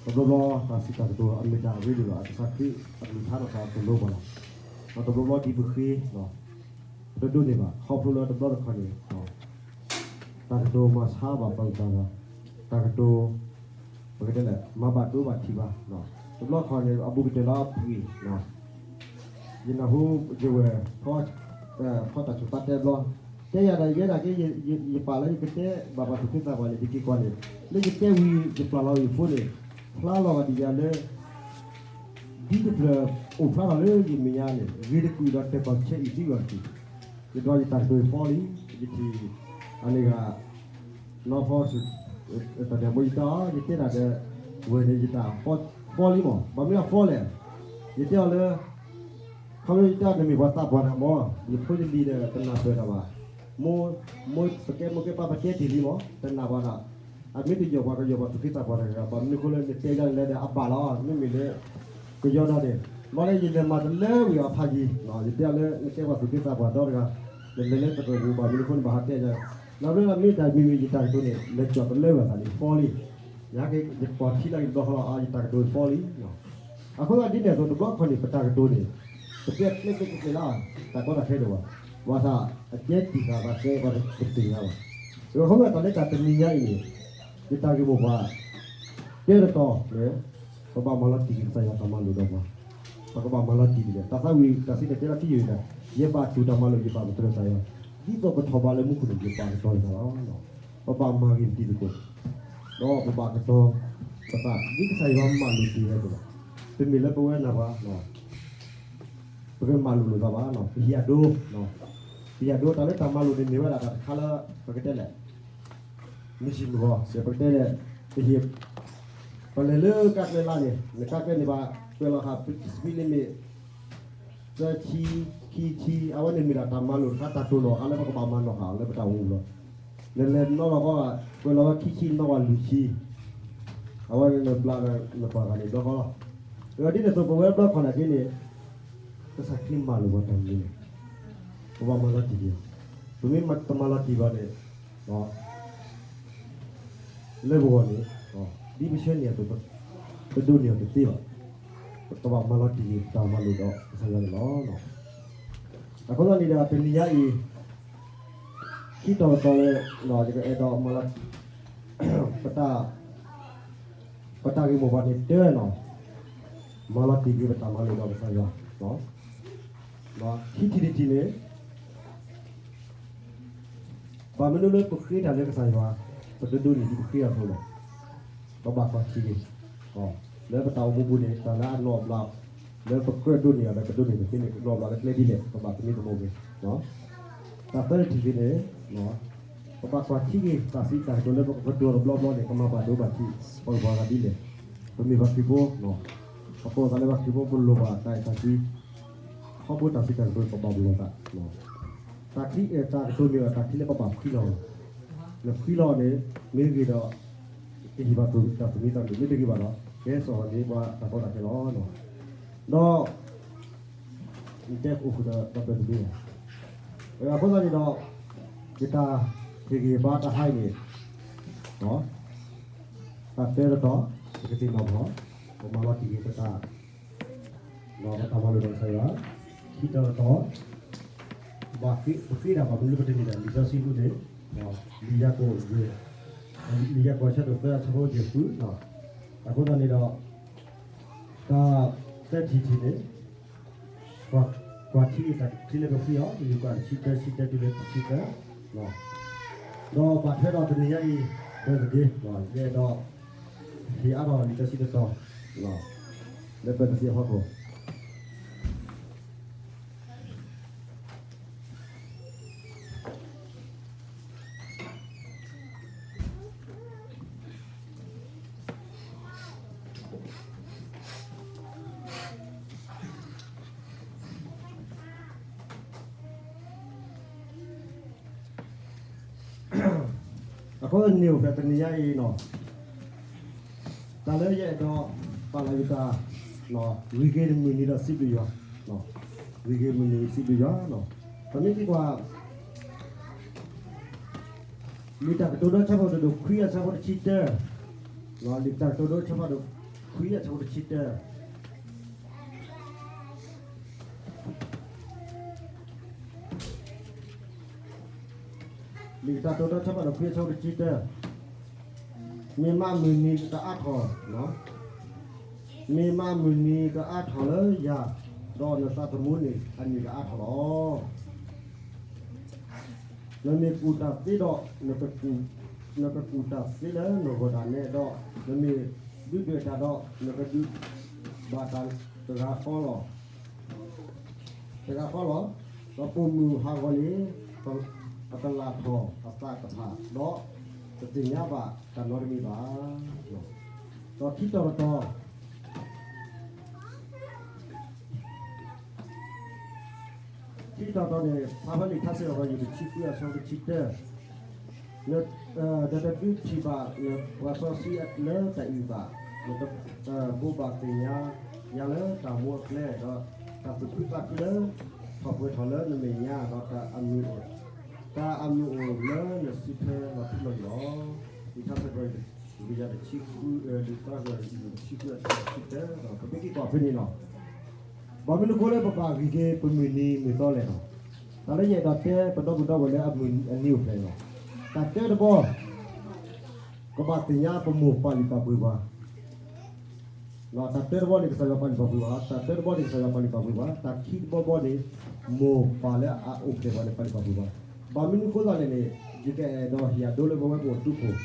တဘျီဘျီတၢ်စံးတၢ်ကတိၤအမ့ၢ်တၢ်အရ့ဒိၣ်လီၤ. ကစၢ်ခရံာ်အကလုၢ်ကထါဒီးတၢ်ကတိၤပှၤလီၤ. ဒီးတဘျီဘျီဒ်ပဃ့, ပတဒိးန့ၢ်ဘၣ် ခီဖျိလၢတဘျီတခီၣ်န့ၣ် တၢ်ကတိၤမၤဆါဘၣ်ပှၤဂၤ, တၢ်ကတိၤ ပကတဲလဲၣ် မၤဘၣ်ဒိဘၣ်ထံးဘၣ်, တဘျီတခီၣ်န့ၣ် အဘူးကတၢၢ်လၢအပှ့ၤ, ယနၢ်ဟူ ယဝဲၢ် ဖီတၢ်ဆိၣ်သးတဲဘျီ, တဲယၤဒီး ယဲဒၣ်က့ ယပာ်လၢယကတဲဘၣ်ပှၤသူၣ်က့သးပှၢ်န့ၣ် ယက့ၤကွၢ်န့ၣ်, လၢယတဲဝံၤ ယပျၢ်လီၤယဖိန့ၣ်, ဖျါလီၤဂာ်ဒ်ယၤလၢ ဒ်တဖျၢၣ်အိၣ်ဖျါထီၣ်လၢယမဲာ်ညါန့ၣ် ဂ့ၤတကုာ်ဒီးတဲာ်ကီၢ်ဆဲအံၤသံဂီၢ်တက့ၢ်. ယဒွးယတၢ်ကတိၤယဖီလံ, ယထံၣ် အန့ၣ်ဂၤ နီၢ်ဖီ တၢ်ဒဲးဘိယတၢ်အီၤ ယတဲတၢ်ဒီး ဝဲန့ၣ်ယတၢ်ဖီလံမး. ဘၣ်မနုၤအဖီလဲၣ်. ယတဲအီၤလၢ ခီဖျိယတဲအီၤ နမ့ၢ်ပှၤသးပှၢ်တၢ်မး, ယဖိယလံၤဒီးတနၢ်ပၢၢ်တၢ်ဘၣ်. မိၢ်, မိၢ်ပကဲမိၢ်ကဲပၢ်ပတဲတ့ၢ်လံမး, တနၢ်ပၢၢ်တၢ်. အမ့ၢ်တယီၢ်ပှၤကယီၢ်ပှၤသူၣ်က့သးပှၢ်တဂၤ ဘၣ်မနုၤအဃိလၢနတဲယၤလဲၣ်ဒီးအဘၣ်လီၤ. မ့မ့ၢ်လၢ ကယီဒီးန့ၣ်, ဘၣ်လၢယလဲၤမၤတလၢဝံၤအဖးယံၤ, ယတဲအီၤလၢနကဲပှၤသူၣ်က့သးပှၢ်ဒီတဂၤ, နလဲၤလၢတရၢၢ်ပူၤ ဘၣ်မနုၤအဃိန့ၣ် ဘၣ်ဟးတဲယၤ, လၢဘျီလၢမ့ၢ်တၢ်မံၤမံၤ ယတၢ်ကတိၤန့ၣ် လဲၤကၠီၣ်တလၢဝဲသးန့ၣ် ဖီလံ. ယဟဲက့ၤ ယကွၢ်ထံလၢယဘျီဃီလီၤ အါ ယတၢ်ကတိၤဖီလံ. အဃိသတးဒ်န့ၣ်အသိး တဘျီတခီၣ်န့ၣ် ပတၢ်ကတိၤန့ၣ် ပတဲကျဲကျဲကျဲကျဲလၢ တၢ်ကီတၢ်ခဲဒိၣ်ဘၣ်, ဘၣ်ဆၣ် အကဲတံၢ်ဃာ်သးကျဲ ပှၤတသ့ၣ်ညါဘၣ်. အဃိသတးလၢတၢ်တနံၤညါအံၤန့ၣ် ယတၢ်ဂ့ၢ်မိၢ်ပှၢ် တဲတတီၤန့ၣ် ပဘၣ်မၤလီၤတံၢ်က့ၤကစၢ်ယွၤတၢ်မၤလိာ်ဒီးပှၤ, ပကဘၣ်မၤလီၤတံၢ်က့ၤဒီး တၢ်သးဝံၣ်တၢ်စံးတၢ်တဲလၢခံယုၢ်န့ၣ်, ယဘၣ်တူၢ်တၢ်မၤလိာ် ယဘၣ်ပတြၢၤကစၢ်ယွၤ, ဒ်သိးကထီၣ်ဘးလၢမူခိၣ်န့ၣ် ယဘၣ်ကတီၤယသးလီၤ. ပဘၣ်မၤဂ့ၤပတံၤသကိး, ဒီးပဘၣ်ကတီၤပသး ဒ်ကစၢ်ယွၤမၤလိာ်တ့ၢ်ဝဲအသိးလီၤ. ပမ့ၢ်လၢပဝဲနၢ်ပှၤ ပကမၤလိာ်လိာ်သးဘၣ်, ပဟ့ၣ်အဒိ, ပဟ့ၣ်အဒိ တၢ်လၢတၢ်မၤလိာ်န့ၣ်မ့ၢ်ဝဲဒၣ်တၢ်တခါလၢ ပကတဲလဲၣ် မ့ၢ်စံးမ့ၢ်ဂီၤ ပကတဲလဲၣ်, ပဟ့ၣ်, ပလဲၤလၢကါကျဲလၢ်န့ၣ် နကါကျဲန့ၣ်ဘၣ် ကွဲးလီၤဃာ် speed limit သၢဆံ, ခံဆံ, အဝဲန့ၣ်မ့ၢ်ဒၣ်တၢ်မၤလိာ်တခါ တၢ်တိၢ်နီၣ်ဃာ်လၢပကဘၣ်မၤနီၣ်ဃာ်အီၤလၢပတၢ်အိၣ်မူလီၤ. နလဲၤနီၣ်လီၤဃီ ကွဲးလီၤဝဲခံဆံ နီၣ်ဝဲလွံၢ်ဆံ, အဝဲန့ၣ်နဘျးလၢနပှၤဂၤန့ၣ်ဘျီဃီလီၤ. ဒ်န့ၣ်အသိးပဝဲဘျီခီၣ်န့ၣ်က့န့ၣ် ကစၢ်ခရံာ်မၤလိာ်ပှၤတၢ်မနုၤလဲၣ်. ပဘၣ်မၤလီၤတံၢ်က့ၤအီၤ, ပမ့ၢ်တမၤလီၤတံၢ်ဘၣ်န့ၣ် လၢပဂီၢ်န့ၣ် ဒ်ပဆၢန့ၢ်အသိး ပဒိးန့ၢ်အီၤတသ့ဘၣ်. ပကဘၣ်မၤလီၤတံၢ်က့ၤပတၢ်မၤလိာ်ဒီးကစၢ်ယွၤန့ၣ်လီၤ. အဃိသတးန့ၣ်ဒီး တနံၤညါအံၤ ခံတီၤတတီၤလၢ ယကအဲၣ်ဒိးမၤလီၤ ပတၢ်ဂ့ၢ်မိၢ်ပှၢ်န့ၣ်တၢ်နီၤ, မၤလီၤတံၢ်က့ၤပတၢ်မၤလိာ်ဒီးကစၢ်ယွၤ, ခံထံၣ်တထံၣ်န့ၣ် ဘၣ်မနုၤလၢပဃ့တၢ်လၢကစၢ်ယွၤ ပတဒိးန့ၢ်ဒ်ပဃ့အီၤအသိးလဲၣ်. ပဘၣ်ကွၢ်ထံက့ၤ လၢပတၢ်အိၣ်မူပူၤန့ၣ် တၢ်လၢအနီၣ်ဘျး လၢပကြၢးဒိးန့ၢ်အီၤဒီး ကဒိးန့ၢ်တသ့န့ၣ် နီၣ်ဘျးလၢကျဲဒ်လဲၣ် ပဘၣ်သမံသမိးက့ၤ. တၢ်သၢထံၣ်တထံၣ်န့ၣ် ပဘၣ်ကွၢ်ထံက့ၤ တၢ်စံးတၢ်ကတိၤလၢပကတိၤတဘျီဘျီန့ၣ် ကမၤဘၣ်ဒိဘၣ်ထံး ပှၤဂၤဒ်လဲၣ်. ပမ့ၢ်ပှၤခရံာ်ဖိ ပကိးသးလၢပှၤခရံာ်ဖိ ပလိၣ်ဘၣ်တၢ်အဲၣ်တၢ်ကွံ ခီဖျိတၢ်စံးတၢ်ကတိၤပဘၣ်ပလီၢ်သး တၢ်ချံ, တၢ်ကတိၤမ့ၢ်ဘၣ်တၢ်ချံလၢပဘၣ်ဖှံလီၤ, နဖှံလီၤန့ၣ် မ့ၢ်ဂ့ၤဒီး တဟ့ၣ်ဘၣ်တၢ်သူၣ်မံသးမုာ်မ့ၢ်တဂ့ၤဘၣ်ဒီး ကဲစိာ်ထီၣ်န့ၣ်ပှၤတၢ်ကီတၢ်ခဲလီၤ. ဒီး နတဲအိၣ်ဃုာ်ဒီး ဒီးပၢၢ်သဘ့ၣ် အဃိသတးန့ၣ်ဒီး ယတၢ်ဟ့ၣ်ဂံၢ်ဘါတဟါအံၤန့ၣ် တၢ်တၢတတီၤ ပကသ့ၣ်နီၣ်ထီၣ် ပမၤလီၤတံၢ်က့ၤပတၢ် ပတၢ်မၤလိာ်ဒီးကစၢ်ယွၤ ခံတီၤတတီၤ ဘၣ်ဃ့ ပဃ့တၢ်ဘၣ်မနုၤပတန့ၢ်ဒီး လံာ်စီဆှံအူန့ၣ် လံာ်ယၤကိာ် လံာ်ယၤကိာ်ဆၢဒိၣ်သၢဆၢဖိယဲၢ်ဃု အဃိသတးန့ၣ်ဒီး တၢ်သၢထံၣ်တထံၣ်န့ၣ် ကွၢ်ထံတၢ်ထံလၢကဃံအီၤ ယကွၢ်တဆံတၢဆံတၢတုၤလၢတဆံသၢ ဒီးဘၣ်ထွဲဒီးတနံၤညါအံၤ ပၢၢ်သဘ့ၣ် ယအဲၣ်ဒိး ဟ့ၣ်အါထီၣ်လံာ်စီဆှံတတီၤ လၢပၢၢ်သဘ့ၣ်အဖီခိၣ် အဃိန့ၣ်အိၣ်ဖျဲၣ်တနံၤညါအံၤနီၤ တၢ်လၢယအဲၣ်ဒိးပာ်လီၤယတၢ် ဂံၢ်ဂ့ၤတမုၢ်နံၤဒီးစံးဘျုးယွၤ, ဂံၢ်ဂ့ၤမုၢ်နံၤစံးဘျုးယွၤ, ပမ့ၢ်သံကွၢ် လံာ်တၢ်ကတိၤဒိဆၢဖိတဒိၣ်ခွံအဆၢဖိတဆံတၢ, လံာ်တၢ်ကတိၤဒိဆၢဖိတဒိၣ်ခွံအဆၢဖိတဆံတၢ လံာ်တၢ်ကတိၤဒိဆၢဖိတဒိၣ်ခွံအဆၢဖိတဆံတၢ, မ့ၢ်မးမုၢ်နံၤကအါထီၣ်, မ့ၢ်မးမုၢ်နံၤကအါထီၣ်လၢယၤ, ဒီးနသးသမူန့ၣ်အနံၣ်ကအါထီၣ်လီၤ. နမ့ၢ်ကူၣ်တၢ်သ့ဒီး, နကကူၣ်တၢ်သ့လၢနဂီၢ်ဒၣ်နဲဒီး, နမ့ၢ်ဒုးဒွဲၣ်တၢ်ဒီး, နကဒုးဘၣ်တၢ်တဂၤဃီလီၤ. တဂၤဃီလီၤ. ဒီးပိာ်မုၣ်ဟးဂီၤန့ၣ် အကလၢ်ထီၣ်အသးကဖၣ်, ဒီးတသ့ၣ်ညါဘၣ်တၢ်နီတမံၤဘၣ်. ဒီးခံတီၤတတီၤ ခံတီၤတတီၤန့ၣ် ဖးဖဲလံာ်ထါစံးထီၣ်ပတြၢၤ တဆံဃုအဆၢဖိတဆံတၢ, နတဒုးထံၣ်ဘၣ်နပှၤစီဆှံလၢတၢ်အုၣ်ဘၣ်, နတဘိးဘၣ်သ့ၣ်ညါယၤလၢတၢ်မူအကျဲ, ဒီးတၢ်သူၣ်ခုသးခုလၢ ထီၣ်ပှဲၤထီၣ်လၢနမဲာ်ညါ, ဒီးတၢ်အမုာ်အိၣ်, တၢ်အမုာ်အိၣ်လၢနစုထွဲလီၤထူလီၤယိာ်လီၤ. လံာ်ထါစံးထီၣ်ပတြၢၤ တဆံဃု, လံာ်ထါစံးထီၣ်ပတြၢၤ တဆံဃုအဆၢဖိတဆံတၢ, ဒီးပမ့ၢ်က့ၤကွၢ်ဖဲန့ၣ်လီၤ. ဘၣ်မနုၤအဃိလၢပဘၣ်ဂံၢ်က့ၤပမုၢ်နံၤမုၢ်သီလဲၣ်လီၤ. တၢ်လၢယအဲၣ်ဒိးတဲပဒီပုၢ်ဒီဝဲၢ်လၢအမုၢ်အနံၤအိၣ်ဖျဲၣ်လီၤ. တၢ်တၢတဘီ ကဘၣ်သ့ၣ်ညါပမိၢ်ပာ်လုၢ်ပာ်ပှ့ၤပှၤ, တၢ်တၢတဘီန့ၣ် ကစၢ်ယွၤပာ်လုၢ်ပာ်ပှ့ၤပှၤ, တၢ်တၢတဘီန့ၣ် ကစၢ်ယွၤပာ်လုၢ်ပာ်ပှ့ၤပှၤ, တၢ်ခံတဘီဘီန့ၣ် မိၢ်ပၢ်လၢအအိၣ်ဖျဲၣ်ပှၤန့ၣ်ပာ်လုၢ်ပာ်ပှ့ၤပှၤ. ဘၣ်မနုၤအဃိသတးလဲၣ်န့ၣ် ယကအဲၣ်ဒိးဟ့ၣ်အဒိလၢပဝဲပအိၣ်သုးခိၣ်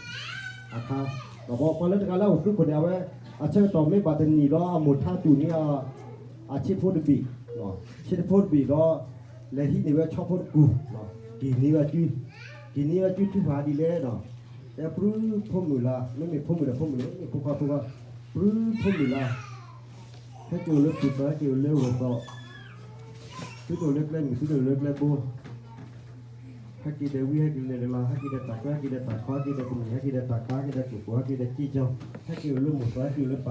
အခါ, ဒီးပှၤလၢတဂၤလၢအအိၣ်သုးခိၣ်န့ၣ် အဝဲ အဆၢကတီၢ်မ့ၢ်ဘၣ်တနံၣ်ဒီးအမိၢ်ထါတူၢ်န့ၢ် အဆ့ဖိတဘ့ၣ်, ဆ့ဖိတဘ့ၣ်ဒီး လဲၤဟံးန့ၢ်ဝဲဆီဖိတကူၢ်, က့ၤန့ၢ်ဝဲစု, က့ၤန့ၢ်ဝဲစုထုကဖၣ်ဒ်လဲၣ်ဒီး တဲပြူဖိမုၣ်လၢ်, မ့မ့ၢ်ဖိမုၣ်ဒီးဖိမုၣ်န့ၣ် မ့ၢ်ဖိခွါဖိခွါ, ပြူဖိမုၣ်လၢ်, ဟဲက့ၤအိၣ်လၢပှၤသီ, ဟဲက့ၤအိၣ်လၢဝဲၢ်သီ, သုတအိၣ်လၢကျဲမုၢ် သုတအိၣ်လၢကျဲဘိ ဟဲက့ၤဒီးဝံ ဟဲက့ၤဒီးလၤ, ဟဲက့ၤဒီးတၢ်ကၢ, ဟဲက့ၤဒီးတၢ်ခီ, ဟဲက့ၤဒီးကမ့ၢ်, ဟဲက့ၤဒီးတၢ်ကါ, ဟဲက့ၤဒီးက့ၣ်ကၠီ, ဟဲက့ၤအိၣ်လၢမိၢ်သီ, ဟဲက့ၤအိၣ်လၢပၢ်သီ, ဟဲက့ၤအိၣ်လၢပှၤသီ, ဟဲက့ၤအိၣ်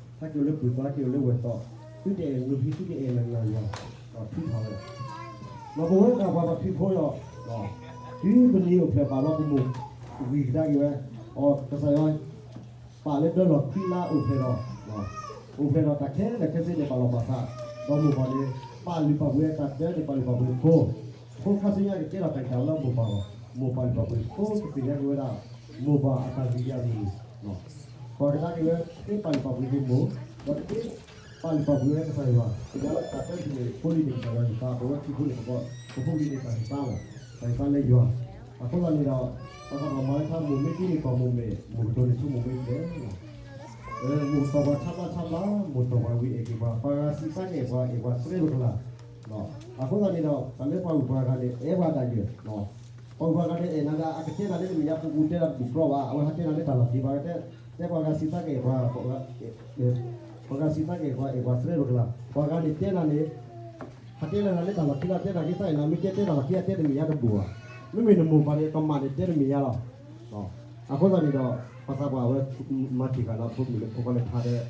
လၢဝဲၢ်သီ, သုတအဲၣ်နဖံ သုတအဲၣ်နယၤ, ဒီးထုးထီၣ်ဝဲ, ဒီးပဝဲဒၣ်ပှၤပှၤဖံးဖိဒီး, တုၤပနံၤအိၣ်ဖျဲၣ်ဘၣ်လီၤ ပမိၢ်ဂံၢ်ကဒါက့ၤဝဲ, အီၤကစၢ်ယွၤ ပာ်လၢဒၢလီၢ်ခံလါအိၣ်ဖျဲၣ်ဒီး, အိၣ်ဖျဲၣ်ဒီးတၢ်ခဲလၢာ်ခဲဆ့န့ၣ် ပာ်လီၤပာ်သး, ဒီးမိၢ်ပၢ်န့ၣ် ပာ်လုၢ်ပာ်ပှ့ၤတၢ်တၢန့ၣ် ပာ်လုၢ်ပာ်ပှ့ၤဖိ, ဖိခါဆူညါကကဲထီၣ်တၢ်ဂံၢ်တၢ်ဘါလၢမိၢ်ပၢ်အဂီၢ်, မိၢ်ပာ်လုၢ်ပာ်ပှ့ၤဖိ ကသ့ၣ်ညါက့ၤဝဲဒၣ် မိၢ်ပၢ်အတၢ်ဂံၢ်ယၤမုၢ်, ပှၤကဒါက့ၤဝဲ တသ့ပာ်လုၢ်ပာ်ပှ့ၤက့ၤမိၢ်, ဒီးတသ့ပာ်လုၢ်ပာ်ပှ့ၤဝဲကစၢ်ယွၤ, ကယၤလၢတၢ်တၢတထံၣ်န့ၣ် ဖိလံၤန့ၣ်ကစၢ်ယွၤန့ၣ် ပာ်ပဝဲခံဖိန့ၣ် ပဖိလံၤန့ၣ်တၢ်ဂံၢ်တၢ်ဘါလီၤ, တၢ်ဂံၢ်တၢ်ဘါလၢယွၤ, အဃိသတးန့ၣ်ဒီး ပသးပှၢ်မၤလၢထါမိၢ်မ့ၢ်က့န့ၣ် ပှၤမိၢ်မဲာ် မိၢ်ကတိၤန့ၣ်ဆိမိၣ်မ့ၢ်က့လဲၣ် မိၢ်တီၢ်ပှၤဆါဘျါဆါဘျါ, မိၢ်တီၢ်ပှၤဝံၤအဲၣ်က့ၤပှၤ, ပှၤဂၤစံးသးကအဲၣ်ပှၤ အဲၣ်ပှၤသရဲပကလၤ, အဃိသတးန့ၣ်ဒီး တၢ်လၢပှၤဂုၤပှၤဂၤန့ၣ် အဲၣ်ပှၤဒၣ်ယဲၢ်, ပှၤဂုၤပှၤဂၤန့ၣ် အဲၣ်နၤဒၣ် အကတဲနၤလၢနမဲာ်ညါပူၤပူၤ တဲနၤတဘူၣ်ကြီဘၣ်, အဝဲဟးတဲနၤလၢတၢ်လီၢ်ခံ ပှၤတဲ တဲပှၤဂၤစံးသးကအဲၣ်ပှၤ ပှၤဂၤစံးသးကအဲၣ်ပှၤ အဲၣ်ပှၤသရဲပကလၤ, ပှၤဂၤန့ၣ်တဲနၤန့ၣ် ဟးတဲနၤလၢတၢ်လီၢ်ခံလီၤ, တဲနၤက့သးအဲၣ်နၤ မ့ၢ်တဲတဲတၢ်လီၢ်ခံ အတဲတမ့ၢ်ညါတဘူၣ်ဘၣ်, မ့မ့ၢ်နမိၢ်ပၢ်န့ၣ် ကမၣ်န့ၣ်တဲတမ့ၢ်ညါလီၤ, အဃိသတးန့ၣ်ဒီး ပှၤသးပှၢ်ဝဲ မၤထံၣ်ဃာ်လီၤ ဖိမုၣ်လၢဖိခွါလၢထါဒီး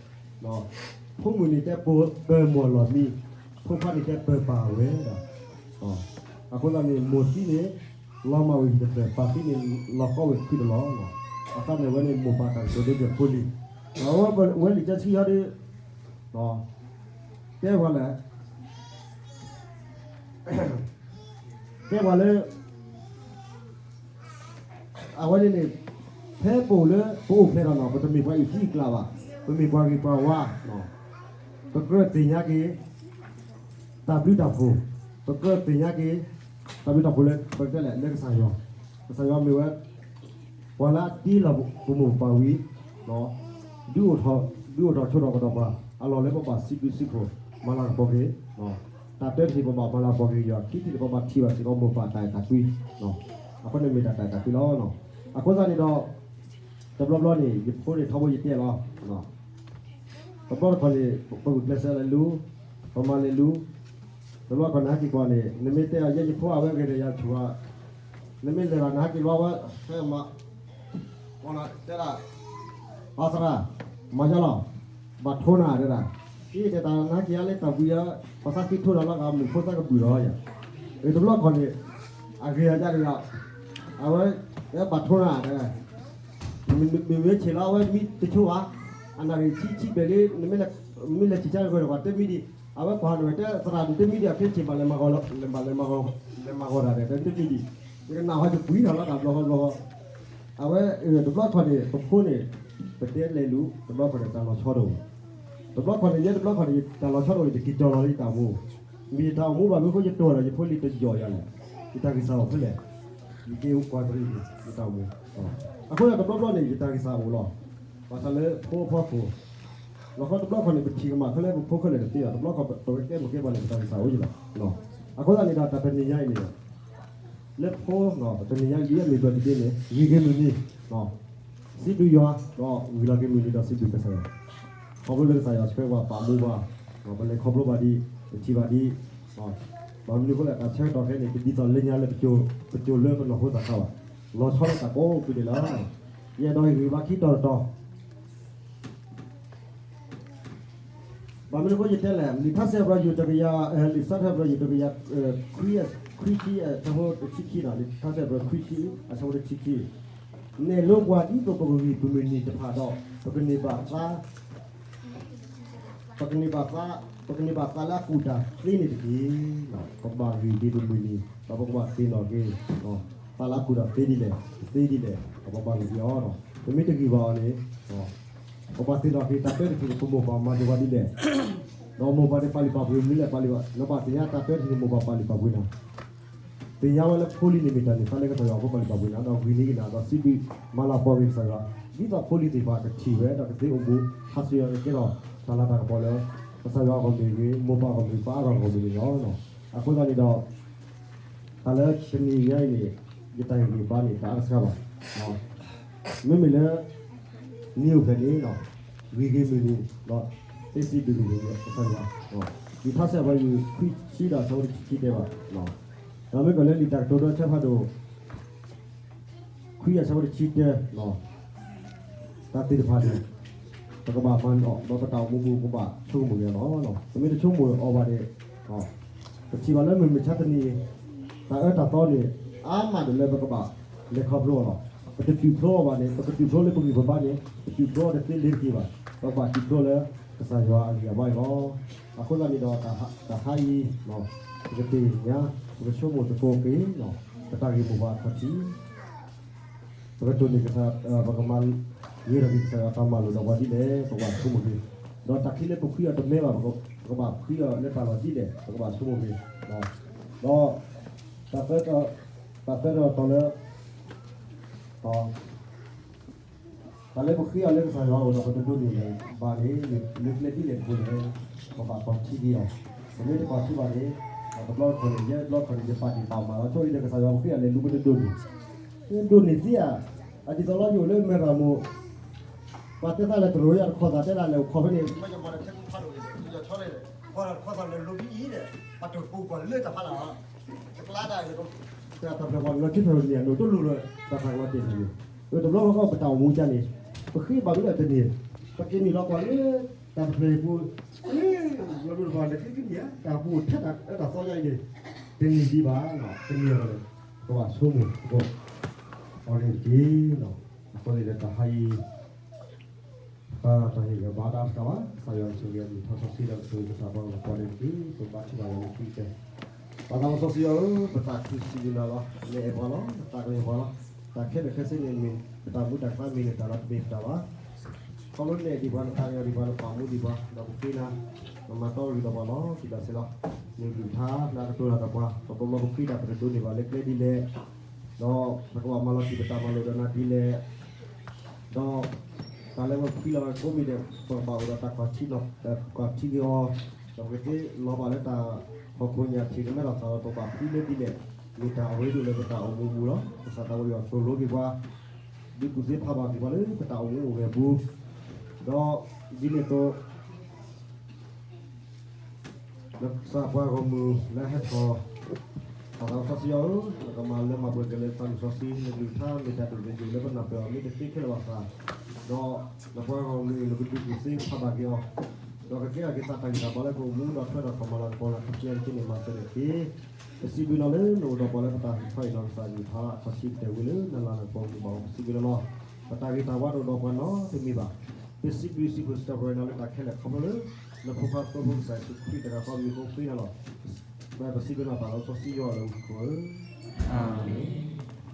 ဖိမုၣ်န့ၣ်တဲပၢၤမီၢ်လီၢ်မံ, ဖိခွါန့ၣ်တဲပၢၤပၢ်ဝဲဒီး, အဃိသတးန့ၣ် မိၢ်သံန့ၣ် လီၤမၢ်ဝဲတဖျၢၣ်, ပၢ်သံန့ၣ် လီၤဃီဝဲခွံတလီၢ်လီၤ. အဃိန့ၣ် ဝဲန့ၣ်မိၢ်ပၢ်တၢ်ကတိၤဒ်န့ၣ်ဖိလံ. အဝဲဝဲလံာ်စီဆှံဟီဒီး တဲပှၤလဲၣ်, တဲပှၤလၢ အဝဲန့ၣ်န့ၣ် ဖဲပအိၣ်လၢပအိၣ်ဖျဲၣ်ထီၣ်နီၤ ပတမ့ၢ်ပှၤအုၣ်ကံအုၣ်ကျါဘၣ်, ပမ့ၢ်ပှၤဂ့ၤပှၤဝါ, ပကြၢးသ့ၣ်ညါက့ၤ တၢ်ဘျုးတၢ်ဖှိၣ်, ပကြၢးသ့ၣ်ညါက့ၤ တၢ်ဘျုးတၢ်ဖှိၣ်လၢ ပကတဲလဲၣ် လၢကစၢ်ယွၤ, ကစၢ်ယွၤမ့ၢ်ဝဲ ပှၤလၢအတ့လီၤပမိၢ်ပပၢ်ဝံၤ ဒုးအိၣ်ထီၣ် ဒုးအိၣ်ထီၣ်ဆိထီၣ်ကဒီးပှၤ အလီၢ်လၢပဘၣ်စံးဘျုးစံးဖှိၣ် မၤလၤကပီၤက့ၤ, တၢ်တၢတထံၣ်ပဘၣ်မၤလၤကပီၤက့ၤယွၤ ခံထံၣ်န့ၣ် ပဘၣ်ထံၣ်ဘၣ်စ့ၢ်ကီးမိၢ်ပၢ်တၢ်အဲၣ်တၢ်ကွံ, အဃိန့ၣ်မ့ၢ်တၢ်တၢ်အဲၣ်တၢ်ကွံလီၤ. အဃိသတးန့ၣ်ဒီး တဘျီဘျီန့ၣ် ယဖိန့ၣ်ထီဘိယတဲလီၤ တဘျီတခီၣ်န့ၣ် ပဂုာ်ကျဲးစၢးလဲၤလူၤ, ပမၤလဲၤလူၤ, တဘျီတခီၣ်နဟဲက့ၤကွၢ်န့ၣ် နမ့ၢ်တဲအီၤ ယဲယဖိအဝဲဂ့ၤဒီးယၤဆူၣ်ဧါ, နမ့ၢ်လဲၤဘၣ်နဟဲက့ၤလီၤဝဲ ဖဲမၤ တဲဒၣ် အသရၣ် မၤယါလီၤ ဘၣ်ထိနၤတဲဒၣ်, အံၤတဲတၢ်နဟဲက့ၤအါလၢတၢ်ဘှံးဧါ, ပှၤသးက့ၤထိနၤလီၤဂာ် မုၣ်ဖိသးကဘုၣ်လီၤယၤ, တဘျီတခီၣ်န့ၣ် အဂ့ၤအဒၣ်ဒၣ် အဝဲ ဘၣ်ထိနၤတဲ မ့မ့ၢ်ဆ့ၣ်လီၤ အဝဲမံတဆိဘၣ်, အနၣ်ရံၣ်ဆံဆံဘျဲၣ်လံ နမ့ၢ်လဲၤဆံးဆါတဂၤဒီး ပှၤတမံဒံး, အဝဲကွၢ်နဝဲတဲသရၣ် နတမံဒံး အဖဲဆ့ၣ်ဘၣ်လဲၤမၤဂီၤ လဲၤမၤဂီၤ လဲၤမၤဂီၤတၢ်ဒီး တမံဒံး, ယကနၣ်ဟီယပှံၤထီၣ်လီၤတၢ်ဘျီဃီဘျီဃီ, အဝဲ တဘျီခီၣ်န့ၣ် ပဖိန့ၣ် ပတဲလဲၤလူၤ တဘျီခီၣ်န့ၣ် တၢ်လီၤဆီတအိၣ်, တဘျီခီၣ်န့ၣ် ယဲတဘျီခီၣ်န့ၣ် တၢ်လီၤဆီတအိၣ် ယတက့ၤကၠီၤလီၤလၢယတၢ်အိၣ်မူ, မ့ၢ်ယတၢ်အိၣ်မူဘၣ်မ့ၢ်ဃိ ယတိၢ်ဒီးယဖိလံတယီၢ်ယၤလဲၣ်, ယတၢ်ဂံၢ်စၢ်အိၣ်ဖဲလဲၣ်, ယက့ၤအိၣ်ကွၢ်တရံးန့ၣ် ယတၢ်အိၣ်မူ, အဃိသတးတဘျီဘျီန့ၣ် ယတၢ်ဂံၢ်စၢ်အိၣ်လီၤ, ဘၣ်ဆၣ်လၢဖိအဖီခိၣ် လီၤဃီတဘျီခီၣ်န့ၣ် ပထံၣ်ကမၣ်ခဲလၢပဖိခဲလၢာ်တသ့ဘၣ်, တဘျီခီၣ်ပဝဲကဲမ့ၢ်ကဲပှၤန့ၣ် ပတၢ်ဂံၢ်စၢ်အိၣ်ယလီၤ, အဃိသတးန့ၣ်ဒီး တၢ်တနံၤညါအံၤန့ၣ် လၢဖိ တနံၤညါအံၤ ဒ်အမ့ၢ်ပှၤတဒ့န့ၣ် ဂံၢ်က့ၤမုၢ်နံၤ စံးဘျုးယွၤ ဒီးဝံၤလီၤက့ၤမုၢ်နံၤဒီးစံးဘျုးကစၢ်ယွၤ, ခီဖျိလၢကစၢ်ယွၤဆှၢပှၤပာ်မူပှၤ, ပလဲၤခီဖျိဘၣ်ဒံး ပထံၣ်ဘၣ်ဒံး, ဘၣ်မနုၤအဃိလဲၣ် တၢ်ဆၢကတီၢ်ခဲအံၤန့ၣ် တဒ်သိးလၢညါလၢပစိၤလၢပနီၢ်ခိသးခါဘၣ်, လီၤဆီလၢတၢ်ကိးပူၤန့ၣ်လီၤ, ယအဲၣ်ဒိးဟ့ၣ်ဂံၢ်ဘါခံတီၤတတီၤ ဘၣ်မနုၤအဃိယတဲလဲၣ်, လံာ်ထါစံးပတြၢၤ ယူၢ်တကယၤ, လံာ်ထါစံးပတြၢၤ ယူၢ်တကယၤ ခွံ, ခွံဆံ, အဆၢဖိတဆံခံဒီး လံာ်ထါစံးပတြၢၤ ခွံဆံ, အဆၢဖိတဆံခံ, နဲၣ်လိပှၤဒ်သိးပကဂံၢ်ပမုၢ်နံၤတဖၣ်ဒီး ပကန့ၢ်ဘၣ်သါ, ပကန့ၢ်ဘၣ်သါ, ပကန့ၢ်ဘၣ်သါလၢအကူၣ်တၢ်သ့န့ၣ်တက့ၢ်. ပကဘၣ်ဂံၢ်ဒံးပမုၢ်နံၤ, ဒီးပကဘၣ်သ့ၣ်နီၣ်က့ၤ သးလၢအကူၣ်တၢ်သ့ဒ်လဲၣ်, သ့ဒ်လဲၣ်, ဒီးပဘၣ်ဂံၢ်ဒံးအီၤ, ပမ့ၢ်တဂံၢ်ဘၣ်အီၤန့ၣ် ပဘၣ်သ့ၣ်နီၣ်က့ၤ တၢ်တၢတထံၣ်န့ၣ် ပမိၢ်ပၢ်မၤဒိးဝဲဒ်လဲၣ်, ဒီးမိၢ်ပၢ်န့ၣ်ပာ်လုၢ်ပာ်ပှ့ၤမနုၤလဲၣ်, ပာ်လုၢ်, နဘၣ်သ့ၣ်ညါတၢ်တၢတထံၣ်န့ၣ် မိၢ်ပၢ်ပာ်လုၢ်ပာ်ပှ့ၤနၤ, သ့ၣ်ညါဝဲလၢဖိလံၤန့ၣ်မ့ၢ်တၢ်န့ၣ် သးလၢကစၢ်ယွၤအဃိပာ်လုၢ်ပာ်ပှ့ၤနၤ, ဒီးဂံၢ်န့ၢ်က့ၤနၤ ဒီးစံးဘျုးမၤလၤကပီၤက့ၤကစၢ်ယွၤ, ဒ်သိးဖိလံၤသ့ၣ်တဖၣ်ကထံၣ်ဝဲ ဒီးကသ့အိၣ်မူ ဟးဆူညါကကဲထီၣ် တၢ်လၤတၢ်ကပီၤလၢ ကစၢ်ယွၤအဂီၢ်မ့ၢ်ဂ့ၤ, မိၢ်ပၢ်အဂီၢ်မ့ၢ်ဂ့ၤ, ပှၤအါဂၤအဂီၢ်မ့ၢ်ဂ့ၤန့ၣ်လီၤ. အဃိသတးန့ၣ်ဒီး တၢ်လၢတနံၤညါအံၤန့ၣ် ယတၢ်ဟ့ၣ်ဂံၢ်ဘါန့ၣ် တအါတစှၤဘၣ်. မ့မ့ၢ်လၢ နံၤအိၣ်ဖျဲၣ်န့ၣ် ဂံၢ်က့ၤမုၢ်နံၤ ဒီးသ့စံးဘျုးက့ၤကစၢ်ယွၤ, လံာ်ထါစံးပတြၢၤ ယူၢ်ခွံဆံဒီးအဆၢဖိတဆံခံတဲဘၣ်, ဒီးမ့ၢ်ကီးလၢလံာ်တၢ်ကတိၤဒိဆၢဖးဒိၣ် ခွံအဆၢဖိတဆံတဲ တၢ်သ့ၣ်တဖၣ်န့ၣ် ပကဘၣ်မၤန့ၢ်အီၤ ဒီးပတၢ်အိၣ်မူပူၤ ပကဘၣ်ဆိကမိၣ်က့ၤအီၤလီၤ. ပမ့ၢ်တဆိကမိၣ်အီၤဘၣ်န့ၣ် ပထံၣ်ဘၣ်လၢမုၢ်မဆါတနံၤအံၤ တၢ်အၢတၢ်သီန့ၣ် အါမးဒၣ်လၢပကဘၣ်လဲၤခီဖျိအီၤလီၤ. ပတတုၤဖျိအီၤဘၣ်န့ၣ် ပကတုၤဖျိလၢပဂံၢ်ပဘါန့ၣ် ပတုၤဖျိအီၤတသ့လၢၤတက့ၢ်ဘၣ်. ပကဘၣ်တုၤဖျိလၢကစၢ်ယွၤအဂံၢ်အဘါအံၤလီၤ. အဃိသတးန့ၣ်ဒီး တၢ်ဟါအံၤ ပကသ့ၣ်ညါ ပကဆိကမိၣ်သကိးက့ၤ ပတၢ်ဂ့ၢ်မိၢ်ပှၢ်အခီၣ်ထံး ပကတိၢ်န့ၢ်ကစၢ်, ပကမၤဂ့ၤထီၣ်က့ၤကစၢ်ယွၤတၢ်မၤလိာ်ဒီးပှၤဒ်လဲၣ် ပကဘၣ်ဆိကမိၣ်က့ၤ, ဒီးတၢ်ချံလၢပဖှံအီၤတမ့ၢ်ဘၣ် ပကဘၣ်ဖှံအီၤလၢတၢ်လီၢ်ဒ်လဲၣ် ပကဘၣ်ဆိကမိၣ်က့ၤ, ဒီး တၢ်သၢ, တၢ်သၢတီၤတီၤလၢ တၢ်လၢပဃ့အီၤလၢကစၢ်ယွၤအအိၣ်ဒီးပတဒိးန့ၢ်ဘၣ်န့ၣ် လၢကျဲဒ်လဲၣ်တဘိလဲၣ်, ပဘၣ်ကွၢ်ထံက့ၤအီၤ, ပမ့ၢ်တကွၢ်ထံဘၣ်န့ၣ် တဘျီတခီၣ်န့ၣ် ယဲၢ်တဘျီတခီၣ်န့ၣ်ယပာ်ဒ့ၣ်ပာ်မၤလီၤ ဆိၣ်အံၤဒီးကစၢ်ယွၤပဃ့အီၤလဲၤလူၤပတဒိးန့ၢ်, ဒိးန့ၢ်သ့ဧါ, အဒ်သိးလီၤယအိၣ်လၢမဲၢ်ရမူၤ, ပှၤတဲသးလဲၤတရိးယၤတခီၣ်သးတဲဒၣ်လဲၤအိၣ်ခိးဖဲန့ၣ် တခီၣ်သးလဲၤလိၤဖဲအံၤဒီး ပှၤတခီၣ်သးလၢတၢ်ဖးလၢ် တကျါတၢ် တၢ်ဖျၢၣ်ပှၤလီၤခံဖျၢၣ်န့ၣ် အနိးတလိၣ်လၢတၢ်သးကဝီၤတ့ၢ်န့ၣ်, တဘျီဃီပတၢ်အိၣ်မူကန့ၣ် ပဃ့ဘၣ်မနုၤလဲၣ်တမ့ၢ်, ပက့ၤနုာ်လီၤကွၢ်လၢ တၢ်တဖျၢၣ်အံၤပူၤ, လၢ လီၤဒိတဖၣ်န့ၣ် ကကနံၣ်ဧါ, တၢ်ပူၤထဲတၢ်အၢတၢ်သီယါအံၤန့ၣ်, တန့ၢ်ဒံးဘၣ်, တန့ၢ်အီၤန့ၣ်, ကဘၣ်ဆိကမိၣ်သကိး, အီၤန့ၣ်တက့ၢ်. အဃိန့ၣ်ဒီးတၢ်ဟါအံၤ တၢ်ဟ့ၣ်ဂံၢ်ဘါတၢ်တခါဘၣ်, ကစၢ်ယွၤဆိၣ်ဂ့ၤအမုၢ်ထီၣ်စီဆှံဒီး ကဆိၣ်ဂ့ၤကစၢ်ပှၤဂီၢ်မုၢ်ကိးဂၤဒဲးတက့ၢ်. ပဘါထုကဖၣ်ယွၤလၢခံကတၢၢ်. ပၢ်သးစီဆှံယွၤဧၢ, ပသးခုစံးဘျုးနၤလီၤ. နအဲၣ်ပှၤလီၤ, နသးကညီၤပှၤလီၤ. တၢ်ခဲလၢာ်ခဲဆ့န့ၣ်မ့ၢ် ပတၢ်မူတၢ်ကျါမ့ၢ်န့ၣ် တၢ်လီၤတမ့ၢ်ပတၢ်ဘၣ်. ခီဖျိနအဲၣ်ဒံးပှၤ, နသးကညီၤဒံးပှၤ, နပာ်မူဒံးပှၤ, ဒီးပဃ့နၤ, နမၤတီအဂ့ၢ်ဒီးပှၤလီၤ. ခံဘျီစ့ၢ်လီၤ, နကလုၢ်ကထါ, နကတိၤတၢ်ဒီးပှၤ, ပဘီဘီပဃ့တၢ် ပတဒိးန့ၢ်ဘၣ်လၢကျဲဒ်လဲၣ်, ဒီးပကဘၣ်မၤလီၤတံၢ်ပတၢ်မၤလိာ်ဒီးနၤဒ်လဲၣ်, ဒီး တၢ်လၢပဖှံလီၤကိးမံၤဒဲး ပကဘၣ်အိၣ်ဒီးတၢ်ကွၢ်ထံနီၤ, ကွၢ်ထံက့ၤအီၤ, ဒီးပကသ့လီၤဘၣ်လၢတၢ်ဟီၣ်ခိၣ်ညၣ်ထံးကမဲထီၣ်သးဒီး ပကဘၣ်ဖှံလၢဒ်လဲၣ်, မ့ၢ်တၢ်အရ့ဒိၣ်လၢပတၢ်အိၣ်မူအပူၤလီၤ. ကစၢ်သးဘိယွၤသိၣ်လိက့ၤပှၤ, ဒုးကူၣ်သ့ဖးဘၣ်က့ၤပှၤလၢပတၢ်အိၣ်မူအိၣ်ဂဲၤအပူၤ, ဒီးဒ်န့ၣ်အသိး နကစၢ်ပှၤဂီၢ်မုၢ်လၢဟဲထီၣ်, ပၢ်သးစီဆှံယွၤဧၢ, နကမၤလၢမၤပှဲၤက့ၤလၢသးစီဆှံ, နကလုၢ်ကထါမ့ၢ်တၢ်ဒိၣ်တယိာ်လၢပနၢ်ပၢၢ်အီၤ မ့ၢ်တသ့ခဲလၢာ်ဘၣ်ဆၣ်, ဒီးနပှၤဂီၢ်မုၢ်နကဒုးကူၣ်သ့ဖးဘၣ်က့ၤအီၤ, ဒီးကကဲထီၣ်က့ၤသးတၢ်ဂံၢ်တၢ်ဘါလၢပအိၣ်မူဒီးထွဲဒီးထီၣ်မၤလၤကပီၤလၢ် ခီပညီကသ့န့ၣ် မၤစၢၤန့ၣ်တက့ၢ်. ပစံးဘျုးနၤလၢနအိၣ်ဒီးပှၤလၢပတၢ်ဟ့ၣ်ခီအံၤနီၤ, ကစၢ်ယွၤဧၢ, တၢ်ခီၣ်ထံးကတၢၢ်ဝံၤလၢနလၤနကပီၤမုၢ်ဘၣ်အီၤ, ပစံးဘျုးနၤလီၤ. ပတၢ်ဂ့ၤတၢ်ဝါတအိၣ်ဒီးပှၤနီတမံၤဘၣ်. ပစံးဘျုးစံးဖှိၣ်စံးထီၣ်ပတြၢၤနၤလၢတၢ်ခဲလၢာ်ခီဖျိလၢ နဖိခွါသိဖိကစၢ်ယ့ၣ်ၡူးခရံာ်တဂၤဃီအမံၤအဃိ ပဃ့နၤလီၤ. ပစံးဘျုးနၤပၢ်သးစီဆှံယွၤလၢမူခိၣ်ဧၢ, အၤမ့ၣ်.